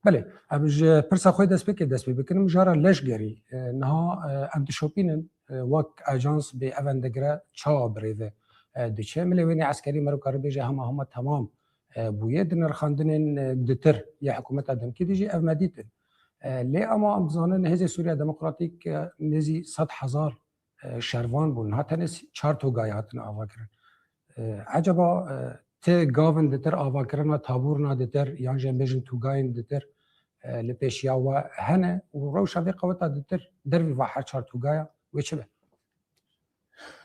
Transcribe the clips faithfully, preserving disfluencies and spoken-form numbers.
Belê, em ji pirsa xwe dest pê kê dest pê bikin, mijara leşgerî. E, niha, e, em dişopînin, e, wek ajans bê ev entegre çawa bi rê ve, e, diçe. Milê wênê eskerî mero karibêje hema hema temam, e, bûye. Di nirxandinên, e, ditir ya hikûmeta demkî de jî ev me dîtin. E, lê ama em dizanin Hêzê Sûriya Demokratîk, e, nêzî sed hezar, e, şervan bûn. Niha tenê çar togayê hatine avakirin. E, eceba, e, ti gavin ditir avakirina tabûrina ditir, yan jî em bêjin tûgayên ditir, e, li pêşiya we hene û rewşa vê qeweta ditir dervî va her çar tûgaya wê çi be?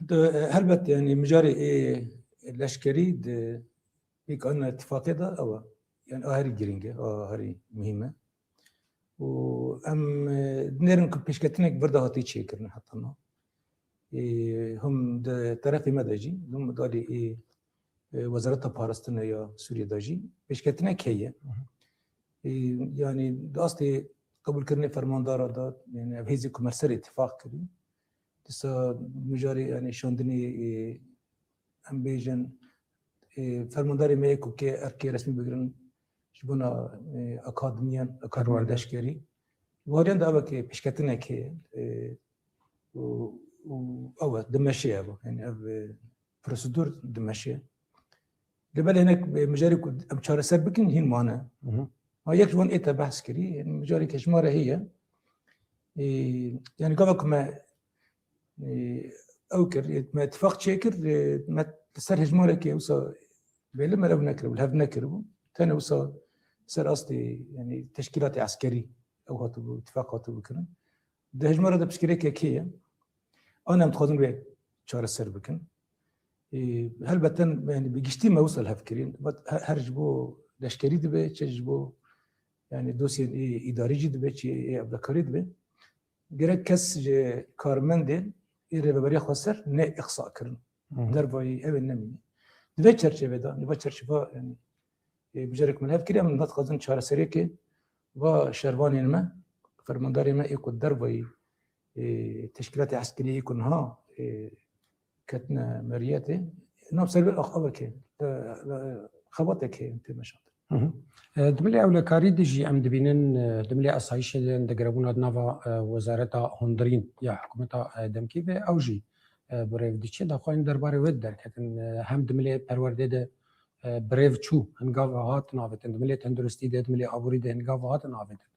Di, e, helbet, yani, mijarê ê leşkerî di pêkanîna îtifaqê de ew e. Yani, a herî girîng e, a herî muhîm e. Û em, e, dinêrin ku pêşketinek vir de hatî çêkirin heta niha. Ê, him di terefê me de jî, him di alî ê, e, Wezareta Parastinê ya Sûriyê de jî pêşketinek heye. Hı hı. Ê, yani di astê qebûlkirinê fermandara de, yani ev hêzê ku me ser îtifaq kirî. Dîsa mijarê, yani şandinê, ê, em bêjin, ê, fermandarê me yê ku kê erkê resmî bigirin ji bona, ê, akademiyan, akademiya Perwerde. Leşkerî. Ji bo heriyan de ev ke pêşketinek heye, ê, û, û ew e, dimeşe ev. Yani ev, ê, prosedûr dimeşe. Lê belê hinek, ê, mijarê ku em çareser bikin hîn mane. Hı hı. Ha, yek ji wan ê te behs kirî, yani mijarê hejmara heye. Ê, yani gava ku me, ê, ew kir, ê, me îtifaq çêkir, ê, me li ser hejmarekê wisa bêli me ew nekiribû, li hev nekiribû. Tenê wisa ser astê, yani teşkîlatê eskerî ew hatibû, îtifaq hatibû kirin. Di hejmara de pirsgirêkek heye. An em dixwazin wê çareser bikin. Ê, helbet, yani, bi giştî me wisa li hev kirîn. Vat he-, her ji bo leşkerî dibe, çi ji bo, yani, dosyên ê îdarî jî dibe, çi ê evlekarî dibe. Gerek kes ji karmendên ê rêveberiya xweser ne îqsa kirin. Hı hı. Dervayî ew ê nemîne. Di vê çerçevê de, di vê çerçeva, yani, ê, mijarek min hev kiriye, em dixwazin çareseriyekê va şervanên me, fermandarê me ê ku dervayî, ê, teşkîlatê eskerî ê ku niha, ê, ketine meriyetê, nav ser vê axavekê, e, e, xebateke tê meşandin. Hı hı. E, di milê ewlekarî de jî em dibînin, e, di milê asayişê de, di girebûna di nava, e, wezareta hundirîn ya hikûmeta, e, demkî ve ew jî, e, bi rêv diçe. Daxuyanî derbarê wê derketin, e, hem di milê perwerdê de, e, bi rêv çû, hin gav hatin avêtin, di milê tenduristî de, di milê aborî de hin gav hatin avêtin.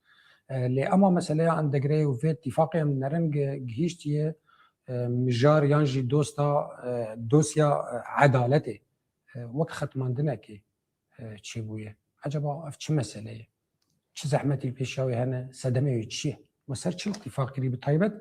E, lê ema meseleya entegreyê û vê tîfaqê em nerin gi-, gihîştiye, e, mijar yan jî dosta, e, dosya, e, edaletê, e, wek xetmandinekê, e, çêbûye. Ecaba ev çi mesele ye? Çi zehmetî li pêşiya wê hene? Sedemê wê çi ye? We ser çi îtîfaq kirî? Bi taybet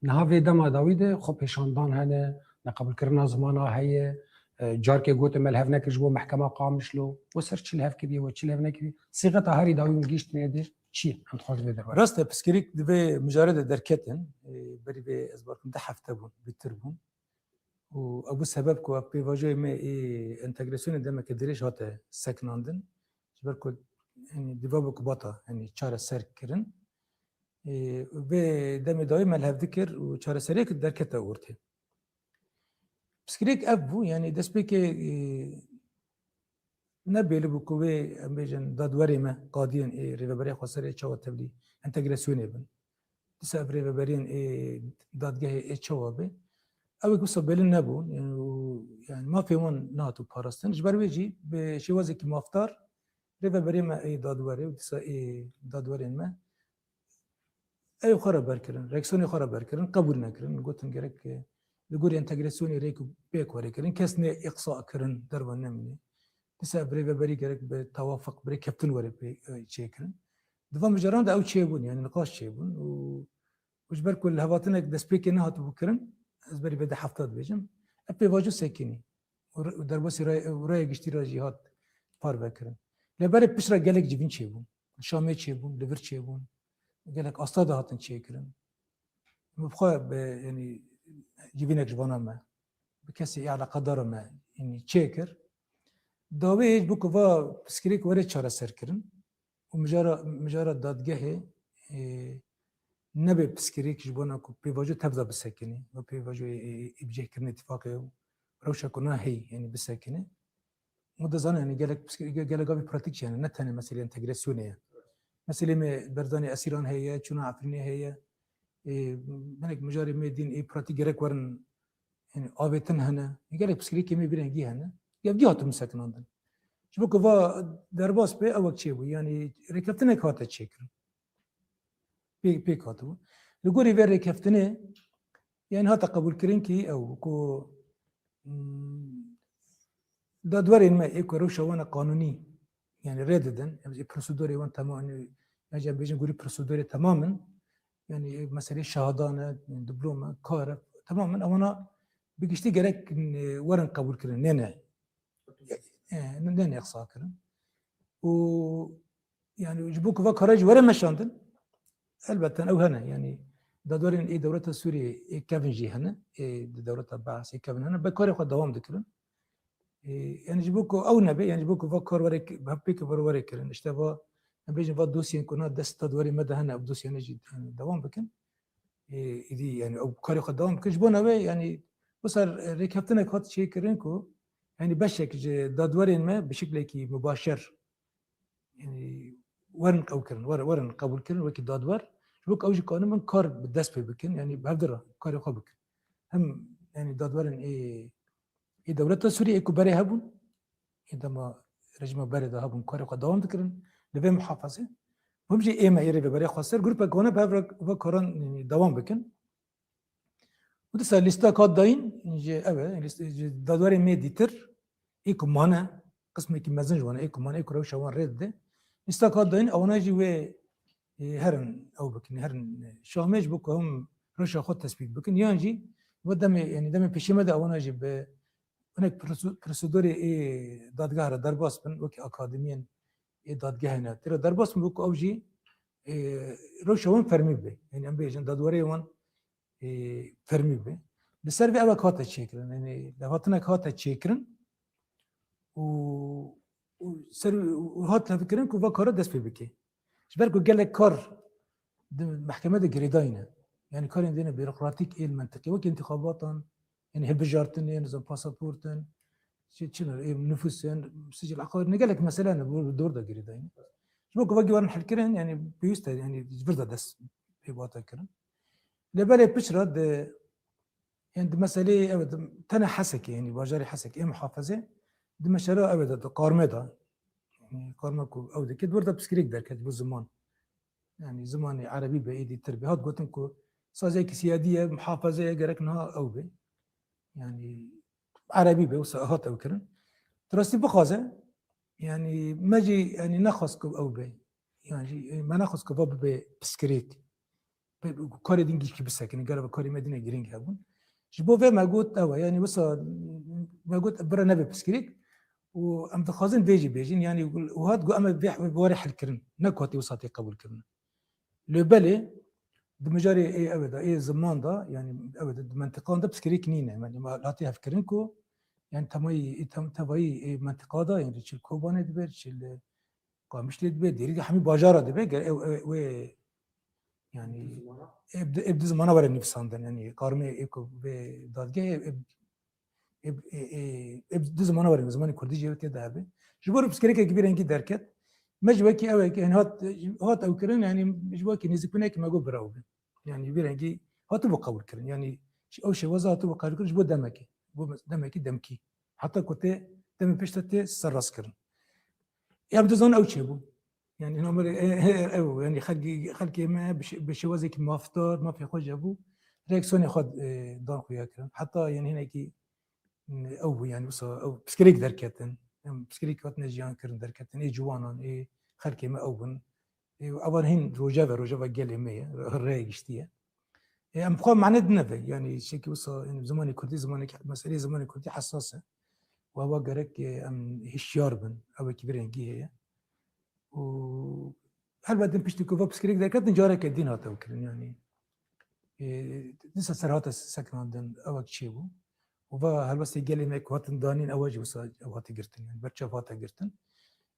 niha vê dema dawî de xwepêşandan hene, neqebûlkirina zimana heye, e, carkê gotin me li hev nekir ji bo mehkema Qamişlo. We ser çi li hev kiriye, we çi li hev nekiriye? Sîqeta herî dawî min gihîştinê de çi ye? Em dixwazin vê derbarê. Rast e, pirsgirêk di vê mijarê de derketin. E, berî vê ez bakim deh hefte bûn, bêtir bûn. Û ev bû sebeb ku ev pêvajoyê me ê entegrasyonê demeke dirêj hate sekinandin. Ji ber ku, yanî, dîva bû ku bata, yanî, çareser kirin. Ê, vê demê dawî me li hev dikir û çareseriyek derkete ortê. Pirsgirêk ev bû, yanî, destpêkê, ê, ne bêli bû ku wê, em bêjin, dadwerê me, qadiyên ê Rêveberiya Xweser ê çawa tevlî entegrasyonê bin. Dîsa ev rêveberiyên ê dadgehê ê çawa be? Ew ê wisa bêlin nebûn, e, û, yani, mafê wan nehatû parastin. Ji ber wê jî bi şêwazekî mafdar rêveberiyê me ê dadwerê û dîsa ê dadwerên me ew xwe re berkirin, reaksiyonê xwe re berkirin, qebûl nekirin. Gotin gerek, e, li gorî entegrasyonê rêk û pêk were kirin. Kes ne îqsa kirin, derve nemîne. Dîsa ev rêveberî gerek bi tewafiq, bi rêkeftin were pê, e, çêkirin. Di van mijaran de ew çêbûn, yani niqaş çêbûn û, û ji ber ku li hevatinek destpêkê nehatibû kirin, ez berî vê de hefta dibêjim, ev pêvajo sekinî û re-, û derbasî raya, raya giştî re jî hat parvekirin. Lê berê pişt re gelek civîn çêbûn. Li Şamê çêbûn, li vir çêbûn. Gelek asta de hatin çêkirin. Min bi xwe bi, yanî, civînek ji vana me, bi kesê ê eleqedara me, yanî, çêkir. Dawê ji bo ku va pirsgirêk were çareserkirin û mijara, mijara dadgehê, ê, nebe pirsgirêk ji bona ku pêvajo tev de bisekinî, va pêvajoyê, ê, ê, ê bicihkirinê îtîfaqê û rewşa ku na heyî, yanî, bisekinî. Û dizanin, yanî, gelek pirsgirêk, ge-, gelek gavî pratîk jî hene, ne tenê meselê entegrasyonê ye. Meselê me berdanê esîran heye, çûna Efrînê heye. Ê, hinek mijarê me dîn ê pratîk gerek werin, yani avêtin hene. Gelek pirsgirêkê me vî rengî hene. Yevdî hatin sekinandin. Ji bo ku va derbas be, ew wek çêbû. Yani rêkeftinek hate çêkirin. Pê-, pêk hatibû. Li gorî vê rêkeftinê, yani hate qebûlkirin kî ew ku, hmm, dadwerên me ê ku rewşa wan e qanûnî, yani rê didin, em jî prosedurê wan temam, yani, ya jî em bêjin gorî prosedurê temam in, yani meselê şehadan e, diplom e, kar e, temam in, ewana bi giştî gerek, e, werin qebûlkirin, nê ne. E, nê ne qisa kirin. Û Yani ji bo ku va kara jî were meşandin, elbette ew hene. Yani dadwerên ê dewleta Sûriyê ê kevin jî hene. Ê di dewleta Beas ê kevin hene. Be karê xwe dewam dikirin. Ê, yani ji bo ku ew nebe, yani ji bo ku va kar were ki-, hevpêke were, were kirin. İşte va, em bêjin va dosyên ku na dest dadwerê me de hene, ev dosyane jî, yani, dewam bikin. Ê, îdî, yani ew karê xwe dewam bikin. Ji bo nebe, yani wisa rêkeftinek hat çêkirin ku, yani beşek ji dadwerên me bi şeklekî mubaşer yani werin ew kirin, wer-, werin qebûl kirin wekî dadwer. Ji bo ku ew jî kanibin kar bi dest pê bikin, yani bi hevdi re karê xwe bikin. Hem yani dadwerin ê, ê dewleta Sûriyê ê ku berê hebûn, ê dema rejîma berê de hebûn, karê xwe dewam dikirin li vê muhafazê. Hûn jî ê me ê rêveberê xwe ser, grûpek wana bi hev re va karan, yani, dewam bikin. Û dîsa lîstek hat dayîn, ji, ev e, lîst-, ji dadwerê me dîtir, ê ku mane, qismekî mezin ji wan ê ku mane, ê ku rewşa wan rê dide. Lîstek hat dayîn, ewana jî wê, ê, herin ew bikin, herin Şamê ji bo ku hûn rewşa xwe tespît bikin. Yan jî, ve demê, yani demê pêşî me de ewana jî bi hinek prosu-, prosedurê ê dadgeha re derbas bin, wekî akademiyên ê dadgehê ne. Tira derbas bin, wekî ew jî, ê, rewşa wan fermî be. Yani em bêjin dadwerê wan ê, fermî be. Li ser vê ewek hate çêkirin. Yani levhatinek hate çêkirin û, û ser, û hat levkirin ku va kara dest pê bike. Ji ber ku gelek kar di mehkeme de girêdayî ne. Yani karên dêne bürokratîk ê li mentiqê, wekî intixabatan, yani hilbijartinê, nizam pasaportin, çi, çi ne, ê nifûsên, sicil eqar, ne gelek mesele ne, bu dor da girêdayî ne. Ji bo ku vegî werin helkirin, yani pêwîst e, yani ji vir de dest pê bate kirin. Lê belê piçra di, yani di meseleyê, evet, tene Hesekê, yani bajarê Hesekê, ê muhafezê, di meşera, evet, di qarmê de, yani qarma ku ew dike, di wir de piskirêk derket bo ziman. Yani zimanê erebî be, êdî tir be. Hat gotin ku saziyekî siyadî ye, muhafeze ye, gerek niha ew be. Yani erebî be, wisa hat ew kirin. Tu rastî bixwaze, yani me jî, yani nexwest ku ew be. Yani jî, me nexwest ku va bibe piskirêk. Be-, karê din gişkî bisekine, gere ve karê me dine girîng hebûn. Ji bo vê me got ew e, yani wisa me got bira nebe piskirêk. Û em dixwazin vê jî bêjin, yani û hat got em ê vê, vê warê helkirin. Ne ku hatî wisa tê qebûl kirin. Lê belê, di mijarê ê ew de, ê ziman de, yani ew de, di mentiqan de piskirêk nîne. Yani me hatî hevkirin ku, yani temayî, ê tem-, tevayî ê mentiqa de, yani çi li Kobanê dibe, çi li Qamişlê dibe, Dêrikê, hemî bajara dibe, ge-, ew, ew, wê, yani, ê bi, ê bi du zimana were nivîsandin, yani, qarmê ê ku vê dadgehê, ê, ê, ê, ê, ê bi du zimana were, zimanê kurdî jî tê de hebe. Ji bo piskirêkekî vî rengî derket, me ji wekî ew, yani, hat, hat ew kirin, yani, ji wekî nêzîkbûnekî me got bira ew bin. Yani vî rengî hatibû qebûl kirin. Yani ew şêwaza hatibû qebûl kirin ji bo demekê. Bo demekî demkî. Heta ku tê demê pêş de tê serrast kirin. Em dizanin ew çêbû. Yani namberê, e, e, ew, yani xelkê, xelkê me bi şê-, bi şêwazekî mafdar, mafê xwe jebû. Reaksiyonê xwe, e, dan xuya kirin. Heta yani hinekî, e, ew bû, yani wisa ew piskirêk derketin. Em piskirêk hatine jiyan kirin derketin. Ê ciwanan, ê xelkê me ew bin. Ê, evan hîn rojeve, rojeva gelê me ye, rê giştî ye. Ê, em xwe mane dineve, yani şekî wisa, yani zimanê kurdî, zimanê, meseleyê zimanê kurdî hesas e. Û ewa gerek, ê, em hişyar bin, ew wekî vî rengî heye. Û helbet din piştî ku va piskirêk derketin, careke din hate ew kirin, yani. Ê, dîsa ser hate sekinandin, ew wek çêbû. Û va helbestê gelê me ku hatin danîn, ew jî wisa ew hate girtin, yani berçav hate girtin.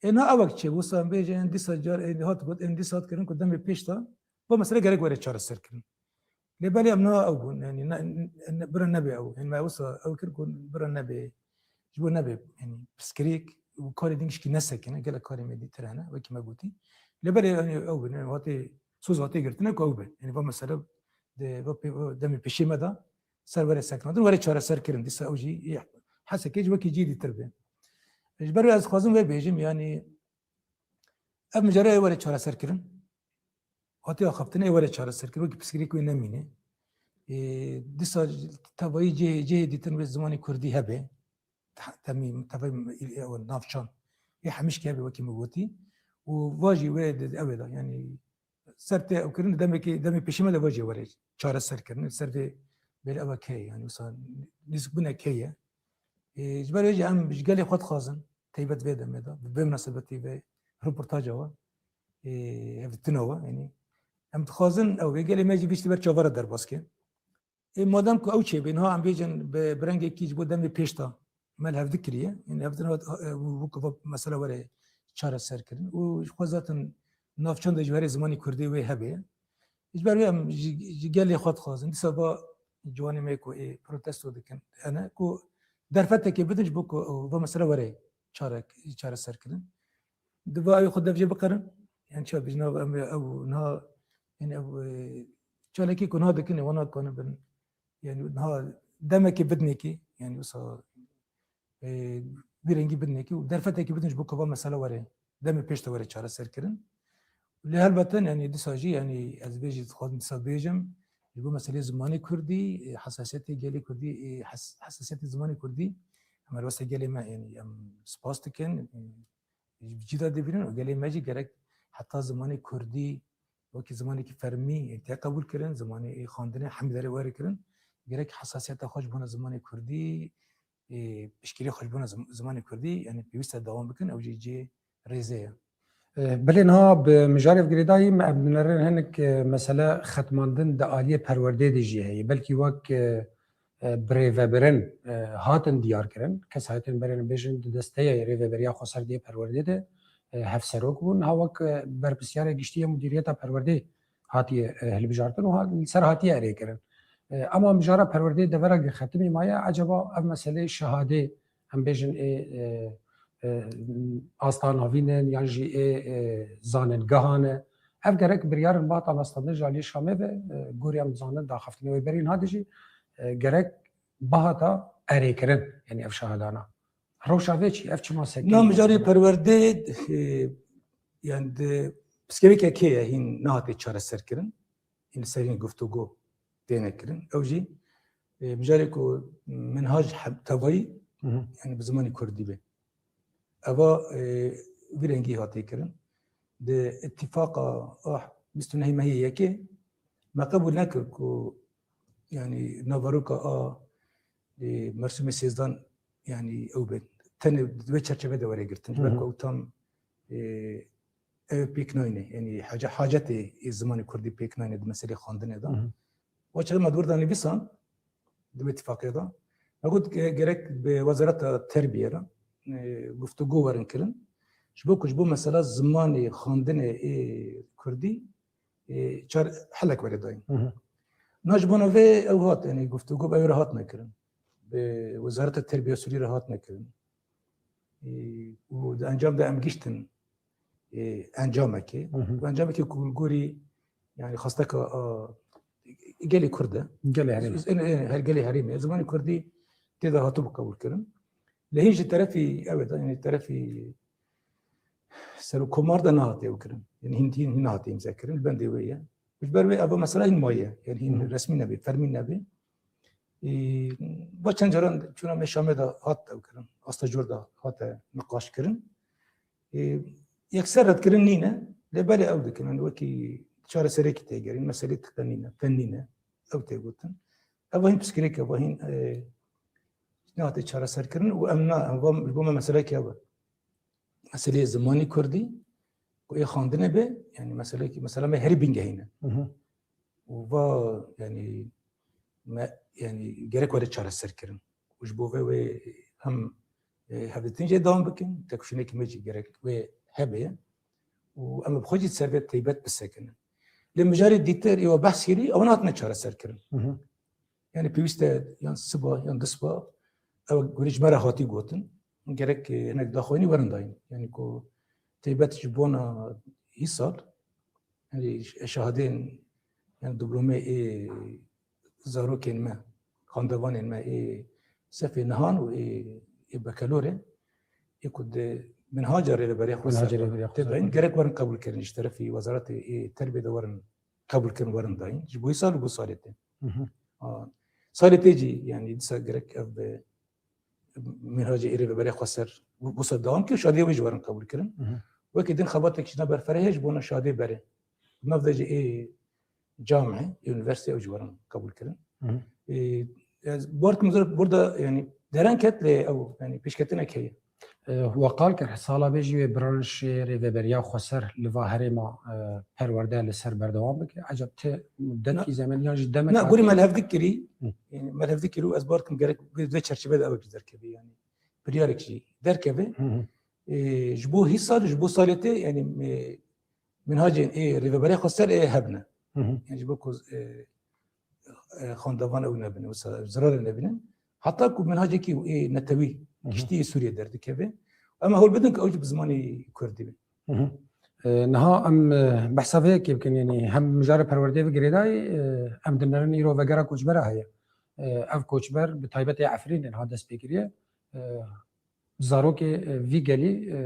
Ê, na ew wek çêbû, wisa em bêjin, dîsa car, ê, hat got, ê, dîsa hat kirin ku demê pêş de, va mesele gerek were çareser kirin. Lê belê em na ew bûn, yani ne, ne, bira nebe ew. Yani me wisa ew kir ku bira nebe, ji bo nebe, yani piskirêk û karê din gişkî nesekine, gelek karê me dîtir hene, wekî me gotî. Lê belê, yanî ew bin, yanî hatê, soz hatê girtine ku ew bin. Yanî va mesele de, va pê-, va demê pêşî me de ser were sekinandin, were çareserkirin. Dîsa ew jî yê Hesekê jî wekî cî dîtir be. Ji ber wê ez dixwazim vê bêjim, yanî ev mijara ê were çareserkirin. Hatê axaftinê ê were çareserkirin, wekî pirsgirêk wê nemîne. Ê, dîsa tevayî cihê, cihê dîtin wê zimanê kurdî hebe. Te-, temî, tevayî îl-, ew navçan. Ê hemişkî hebe wekî min gotî. Û va jî wê di, ew ê de, yanî ser tê ew kirin, demekê, demê pêşî me de va jî were çareserkirin. Ser vê belê ev key, yanî wisa nêzîkbûne key e. Ê, ji ber wê jî em ji gelê xwe dixwazin, teybet vê demê de, bi vê minasebetî vê reportaja we, ê, hevdîtina we, yanî em dixwazin ew ê gelê me jî vî tiştî ber çava re derbas ke. Ê, madem ku ew çêbê, niha em bêjin bi, bi rengekî ji bo demê pêş de me li hev dikiriye, yanî hevdîtina we, e, wekî va mesela were çareserkirin û ji xwe zaten navçan de jî were zimanê kurdî wê hebe. Ji ber wê em ji, ji gelê xwe dixwazin. Dîsa va ciwanê me ku ê protesto dikin, hene ku derfetekê bidin ji bo ku va mesele were çare, çareserkirin. Di va ew xwe dev jê biqerin. Yanî çawa bêjin, ev, em, ew niha, yanî ew, e, çalakî ku niha dikin, ê wana kanibin. Yanî niha demekê bidinekî, yanî wisa e, vî rengî bidinekî û derfetekî bidin ji bo ku va mesele were, demê pêş de were çareserkirin. Lê helbete, yanî dîsa jî, yanî ez vê jî dixwazim dîsa bêjim, ji bo meseleyê zimanê kurdî, e, hesasiyetê gelê kurdî, e, hes-, hesasiyetê zimanê kurdî, em helbestê gelê me, yanî em spas dikin, e, ji cî de dibînin û gelê me jî gerek heta zimanê kurdî wekî zimanekî fermî, e, tê qebûl kirin, zimanê, e, xwendinê hemî derê were kirin. Gerek hesasiyeta xwe ji bona zimanê kurdî, ê, piştgirî xwe ji bona zim-, zimanê kurdî, yanî pêwîst e dewam bikin, ew jî cihê rêzê ye. E, belê niha bi mijarê ve girêdayî me, em dinerin hinek, e, mesele xetmandin di aliyê perwerdê de jî heye. Belkî wek, e, e, birêvebirin, e, hatin diyar kirin. Kesayetên berê bêjin di desteyê rêveberiya xweserdiyê perwerdê de, e, hevserok bûn. Niha wek, e, berpirsiyarê giştî ya Mudîriyeta Perwerdê hatiye, e, hilbijartin û ha-, li ser hatiye erê kirin. E, ema mijara perwerdeyê devera ku xetimî maye, eceba ev meseleyê şehadê, em bêjin ê, e, e, asta navîn in yan jî ê, e, zanîngehan e. Ev gerek biryar in bihata astandin ji aliyê Şamê ve, e, gorî em dizanin daxiftinê wê berî niha de jî, e, gerek bihata erêkirin, yanî ev şehadana. Rewşa vê çi? Ev çima sekinî? Na mijarê perwerdê, e, yani di pirsgirêkekê ye hîn nehate çareserkirin. Hîn li ser hîn guftûgo têne kirin. Ew jî, e, mijarê ku minhaj he-, tevayî, Hı hı. yani bi zimanê kurdî be. Eva, e, vî rengî hate kirin. Di îtîfaqa a bîst û nehê mehê yekê me qebûl nekir ku, yani, naveroka a, e, mersûmê sêzdan, yani, ew be, tenê di wê çerçeve de were girtin. Ji ber Hı hı. ku ew tam, e, ew pêk nayne. Yani, hace-, hacetê ê zimanê kurdî pêk nayne di meselê xwendinê de. Hı hı. O çaxê me di wir de nivîsan, di wê tifaqê de. Me got ge-, gerek bi Wezareta Terbiyê re, e, guftûgo werin kirin. Ji bo ku ji bo mesela zimanê xwendinê ê kurdî, e, çar helek were dayîn. Hı hı. Na ji bona vê ew hat, yani guftûgo bi ew re hat nekirin. Bi Wezareta Terbiya Sûrî re hat nekirin. E, û di encam de em giştin, e, encamekê. Hı hı. Û encamekê ku li gorî, yani xwesteka, a, gelê Kurd e. Gelê herêmê. Z-, z-, e, e, her gelê herêmê. Zimanê Kurdî tê de hatibû qebûl kirin. Lê hîn ji terefî, ew e, yani terefî serokkomar de nehatiye ew kirin. Yani hîn, hîn, hîn nehatiye îmze kirin. Li bendê wê ye. Ji ber wê eva mesela hîn maye. Yani hîn Hı hı. resmî nebe, fermî nebe. Ê, va çend caran çûna me Şamê de hat ew kirin. Asta cor de hate niqaş kirin. Ê, yekser redkirin nîne. Lê belê ew dikin. Yani wekî çareserekî tê gerîn. Meselê tiqe nîne, fen nîne. Ew tê gotin. Eva hîn pirsgirêk e, eva hîn, e, nehate çareserkirin û em na, em va, ji bo me meselekî ev e. Meseleyê zimanê kurdî, ku ê xwendinê be, yani meselekî, mesela me herî bingehîn e. Hı hı. Û va, yani, me, yani, gerek were çareserkirin. Û ji bo vê wê hem, e, hevdîtin jê dewam bikin, têkoşînekî me jî gerek wê hebe ye. Û em bi xwe jî ser vê teybet bisekinin. Lê mijarê dîtir, ê we behs kirî, ew nehatine çareserkirin. Hı hı. Yani pêwîst e yan siba, yan du siba, ew gurî ji me re hatî gotin. Gerek, e, hinek daxuyanî werin dayîn. Yani ku teybet ji bona, hî sal, yanî şahadên, yanî diplomê ê zarokên me, xandevanên me ê sefê nihan û ê, ê bekelorê, ê ku di minhaca rêveberiya xweser Minhaca rêveberiya tê xweser. dayîn, gerek werin qebûlkirin ji terefî Wezaretê ê Terbiyê de werin qebûlkirin, werin dayîn. Ji bo hî sal û bo salê tê. Hı hı. A, salê tê jî, yanî dîsa gerek ev bi minhacê ê rêveberiya xweser wisa dewam kir, şadiyê wê jî werin qebûl kirin. Hı hı. Wekî din xebatek jîna berfirehê ji bona şadê berê. Nav de jî ê camê, ê unîversîteyê ew jî werin qebûl kirin. Hı hı. Ê, ez barkim zor burada, yanî deren ket lê ew, yanî pêşketinek heye. E, we qal kir, sala vê jî wê branşê rêveberiya xweser li va herêma, e, perwerde li ser berdewam bike. Ecab ti muddetî Na- zemenî yan jî demek Na, gurî me li hevdik kirî, Hı. yanî me li hevdik kirî û ez bar dikim gerek vê, vê çerçevede ew jî derkeve, yanî biryarek jî derkeve. Hı hı. Ê, ji bo hî sal, ji bo salê tê, yanî, ê, minhacên ê rêveberiya xweser ê hebne. Hı hı. Yanî ji bo ku, ê, e, xandevan ew nebin, wisa zirarê nebînin. Heta ku minhacekî ê netewî Hı hı. giştî Sûriyê derdikeve. Em hewl bidin ku ew jî bi zimanê kurdî be. Hı hı. E, niha em, e, behsa vê yekê bikin, yanî hem mijarê perwerdeyê ve girêdayî, e, em dinerin îro vegera koçbera heye. E, ev koçber bi taybet ê Efrînê niha dest pê kiriye. E, zarokê, e, vî gelî, e,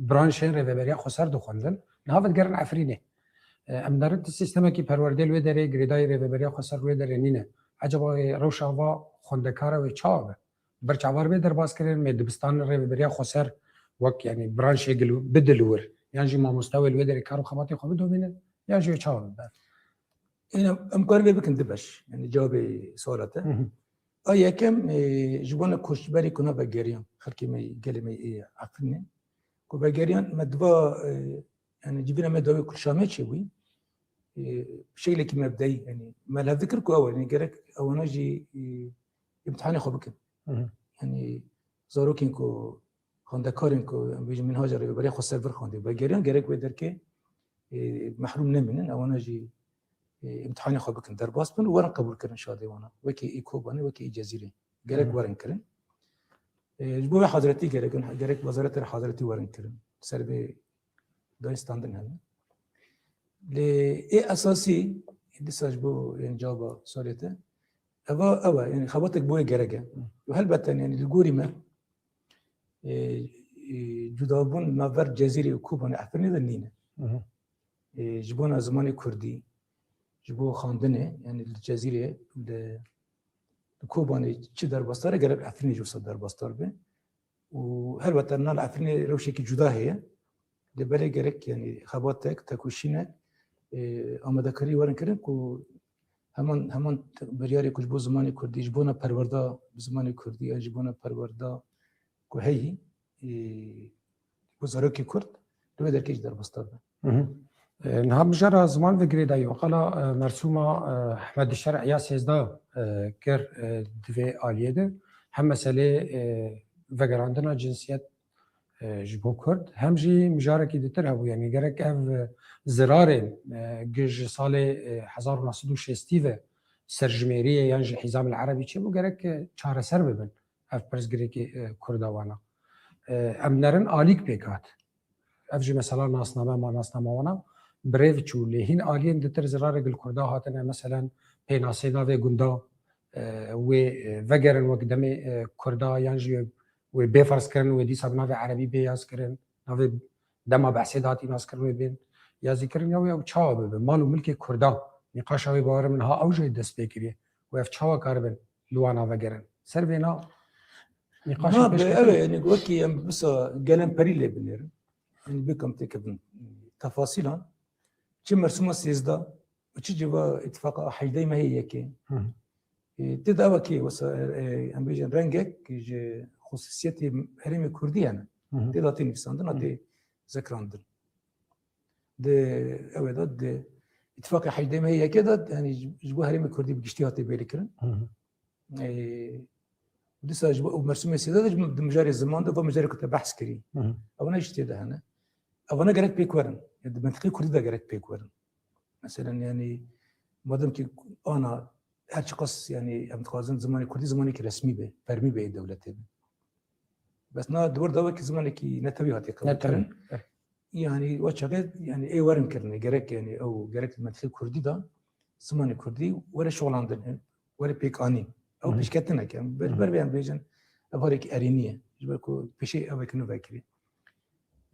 branşên rêveberiya xweser dixwendin. Niha vedigerin Efrînê. E, em nerin ti sîstemekî perwerdê li wê derê, girêdayî rêveberiya xweser li wê derê nîne. Ecaba wê rewşa va xwendekara wê çawa be? Ber çavar bê derbas kirin, mê dibistan rêveberiya xweser wek, yanî branşê gil-, bidilwir. Yan jî mamoste wê li wê derê kar û xebatê xwe bidomînin, yan jî wê çawa bibe? Êne em karin vê bikin du beş. Yanî cewabê suala te. Hı hı. A yekem, e, ji bona koçberî ku ne vegeriyan, xelkê me, gelê me ê Efrînê, ku vegeriyan me diva, e, yanî civîna me dawî ku li Şamê çêbûyî, e, bi şeklekî mebdeyî, yanî me li hev dikir ku ew, yanî gerek ewana jî, e, îmtihanê xwe bikin. Hı hı. Yanî zarokên ku xwendekarên ku em bêjin minhaja rêveberiya xweser vir xwendê vegeriyan, gerek wê derkê, e, mehrûm nemînin, ewana jî, e, îmtihanê xwe bikin, derbas bin û werin qebûl kirin şadê wana. Wekî ê Kobanê, wekî ê Cezîrê. Gerek Hı. werin kirin. E, ji bo wê hazretî gerek in, gerek wezareta hazretî werin kirin. Ser vê dayî standin hene. Lê ê esasî, dîsa ji bo, yanî cewaba sualê te, eva, ew e, yanî xebatek bo wê gerek e. Û helbet, yanî li gorî me, e, e, cudabûn navber Cezîrê û Kobanê Efrînê de nîne. Hı hı. E, ji bona zimanê kurdî, ji bo xwendinê, yanî li Cezîrê, li, li Kobanê çi derbasdar e, gerek Efrînê jî wisa derbasdar be. Û helbet na li Efrînê rewşekî cuda heye. Lê belê gerek, yanî xebatek, tekoşînek, e, amadekarî werin kirin ku heman, heman biryarê ku ji bo zimanê kurdî, ji bona perwerda bi zimanê kurdî, yan ji bona perwerda ku heyî, e, ji bo zarokê kurd, li wê derkê jî derbasdar be. Hı hı. E, niha mijara ziman ve girêdayî, wekala, e, mersûma, e, Ehmed Şer'iya sêzdeh, e, kir, e, di vê aliyê de hem meselê, e, vegerandina cinsiyet, e, ji bo Kurd, hem jî mijarekî ditir hebû. Yanî gerek ev, e, zirarên, e, gi ji salê, e, hezar û neh sed û şêstî ve serjimêriyê yan jî Hîzamil Erebî çêbû, gerek, e, çareser bibin ev pirsgirêkê, e, Kurda wana. E, em nerin alîk pêk hat. Ev jî mesela nasname ma nasname wana bi rê ve çû. Lê hîn aliyên ditir zirarê gil Kurda hatine, meselen pênasê navê gunda, e, wê, e, vegerin wek demê, e, Kurda, yan jî wê bê ferz kirin, wê dîsa bi navê Erebî bê yaz kirin, navê dema behsê de hatî nas kirin wê bên yazî kirin, ya wê ew çawa bibe? Mal û milkê Kurda, nîqaşa wê bawerim niha ew jî dest pê kiriye. Wê ev çawa karibin li wana vegerin? Ser vê na nîqaşê Na, be, pêşketin. Ev e, yanî wekî em bisa gelen perî lê binêrin. Yanî bikim têkevin tefasîlan. Çi mersûma sêzdeh, çi civa îtifaqa hejdeh mehê yekê. Hı hı. E, tê de ev kê, wesa, e, em bêjin rengek ji xusûsiyetê herêmê Kurdî hene. Hı hı. Tê de tê nivîsandin, Hı hı. tê zekrandin. Di, ew ê de, di îtifaqa hejdeh mehê yekê de, yanî ji, ji bo herêmê Kurdî bi giştî hatiye bêrîkirin. Hı hı. E, dîsa ji bo ew mersûmê sêzdeh de ji di mijarê ziman de, va mijarê ku te behs kirî. Hı hı. Ewana jî tê de hene. Ewana gerek pêk werin. Di mentiqê Kurdî de gerek pêk werin. Meselen, yanî, madem ki ana her çiqas, yanî, em dixwazin zimanê Kurdî zimanekî resmî be, fermî be ê dewletê be. Bes na di wir de wekî zimanekî netewî hatiye qebûl Netewî. kirin. Eh. yani o çaxê yani ê werin kirine gerek yani ew gerek li mentiqê kurdî de zimanê kurdî were şolandin, were pêkanîn. Ew Hı hı. pêşketineke. Ber, Hı hı. ber vê em bêjin ev harek erênî ye. Ji ber ku pêşê ev eke nû vekirî.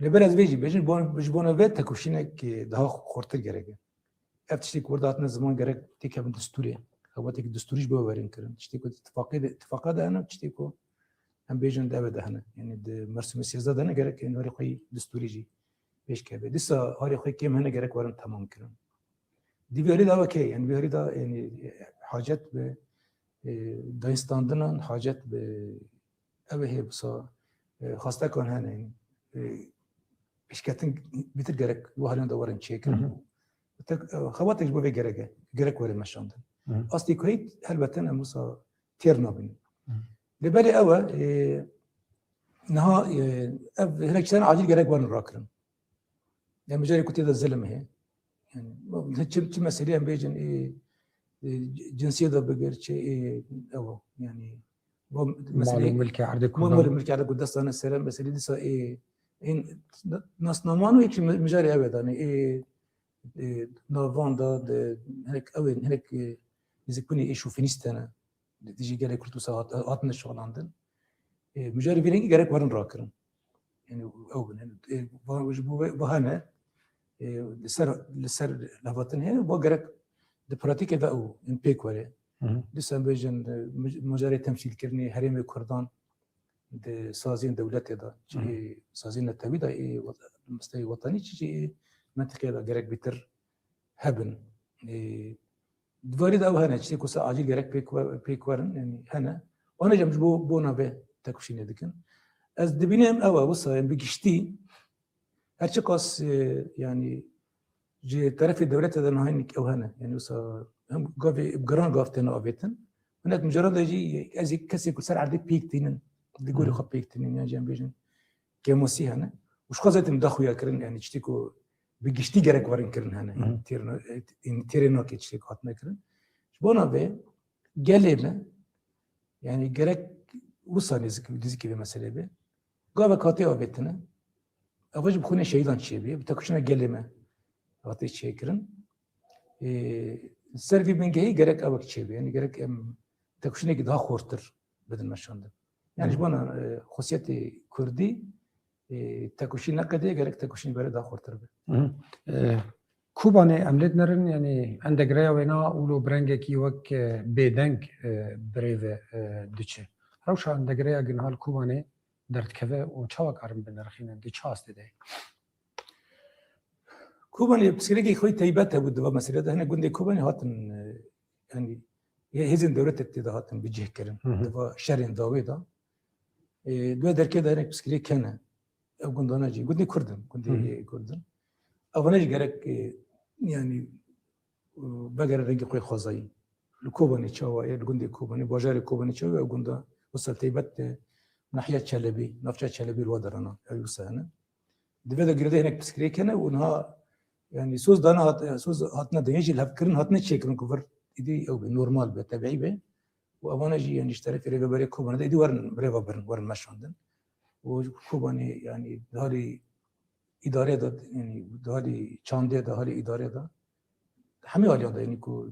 Lê ber ez vê jî bêjin, ji bona, ji bona vê tekoşînek, e, daha xurtir gerek e. Ev tiştê ku wir de hatine ziman gerek têkevin destûrê. Xebateke destûrî ji bo werin kirin. Tiştê ku di tifaqê de, tifaqa de hene, tiştê ku em bêjin di eve de hene. Yani di mersûmê sêzdeh de hene, gerek yani harê xwe yî destûrî jî pêş keve. Dîsa harê xwe kêm hene, gerek werin temam kirin. Di vê herî de ew eke, yani vê herî de yani hacet bi, e, dayînstandinan, hacet bi ev ê hê wisa, e, xastekan hene, e, pêşketin bîtir gerek bu haliyan de werin çêkirin. Hı hı. Tek, e, xebatek ji bo vê gerek e, gerek were meşandin. Hı hı. Astê ku heyt helbeten em wisa têr nabînin. Hı hı. Lê belê ew e, e, niha, e, ev hinek çitan acîl gerek werin rakirin. Em mijarê ku tê de zilim heye. Yani, çi, çi meselê em bêjin, ê, ê, cinsiyê de bigir, çi, ê, ew, yani, bu meselê Mal û milkê erdê mal Kurdan. û milkê erdê Kurdan destane sere meselê dîsa, ê, ên nasnaman û yekî mijarê ev e dane, ê, ê, navan da de, hinek ew ên, hinek, ê, nêzîkbûnê ê şofinîst hene. Li dijî gelê Kurd wisa hat-, hatine şixulandin. E, mijarê vî rengî gerek werin rakirin. Yani ew bin, yani, e, va-, ji bo ve, va hene, e, li ser, li ser lehvatin heye, va gerek di pratîkê de ew in pêk were. Hı hı. Dîsa em bêjin, e, mij-, mijarê temsîlkirinê herêmê Kurdan di saziyên dewletê de, çi Hı hı. ê saziyên netewî de, ê wat-, misteyê wetanî, çi jî ê mentiqê de gerek bîtir hebin. E, Di varî de ew hene, tiştê ku se acîl gerek pêk we-, pêk werin, yani hene. Wana jî em ji bo, bona vê tekoşînê dikin. Ez dibînim ew e, wisa em bi giştî, her çiqas, e, yani ji terefê dewletê de niha hinek ew hene. Yani wisa hem gavê, bi giran gav têne avêtin. Hinek mijaran de jî ez ê kesê ku ser erdê pêk tînin, di gorî Hı. xwe pêk tînin, yan jî em bêjin, kêmasî hene. Û ji xwe zaten da xuya kirin, yani tiştê ku bi giştî gerek werin kirin hene. Hı hı. Têr na-, têrê nake tiştê ku hatine kirin. Ji bona vê gelê me, yani gerek wisa nêzik, nêzîkî vê meselê be. Gavek hatiye avêtine. Ev ji bi xwînê şehîdan çêbûye, bi tekoşîna gelê me hatiye çêkirin. Ê, ser vî bingehî gerek ewek çêbe, yani gerek em tekoşînekî daha xortir bidin meşandin. Yani ji Hı. bona, e, xosiyetê kurdî, e, tekoşîn neqedê, gerek tekoşîn bere daha xortir be. Hı hı. E, Kobanê em lê dinerin, yani endegreya wêna ûlo bi rengekî wek, e, bêdeng, e, birêve, e, diçe. Rewşa endegreya ginha li Kobanê derdikeve û çawa karin binirxînin, di çi astê de ye? Kobanê pirsgirêkê xwe taybet hebû di va meselê de. Hinek gundê Kobanê hatin, e, yani hê-, hêzên dewletê tê de hatin bicihkirin. Hı hı. Di va şerên dawê de. E, di wê derkê de hinek pirsgirêk hene. Ev gundana jî, gundê Kurd in, gundê Hı hı. Kurd in. Evane jî gerek, e, yani, e, vegere rengê xwe xwezayî. Li Kobanê çawa ye, li gundê Kobanê, bajarê Kobanê çawa ye, ev gunda wisa taybet de nahiya Çelebî, navça Çelebî li wa derana, ew wisa hene. Di vê de girêdayî hinek pirsgirêk hene û niha, yani, soz dane hat-, soz hatine dayîn jî li hev kirin, hatine çêkirin ku vir îdî ew be, normal be, tebîî be. Û evane jî, yani, ji terefê Rêveberiya Kobanê de êdî werin rêve birin, werin meşandin. Û Kobanê, yani, di halê îdarê de, yani, di halê çandê de, halê îdarê de, hemî aliyan de, yani, ku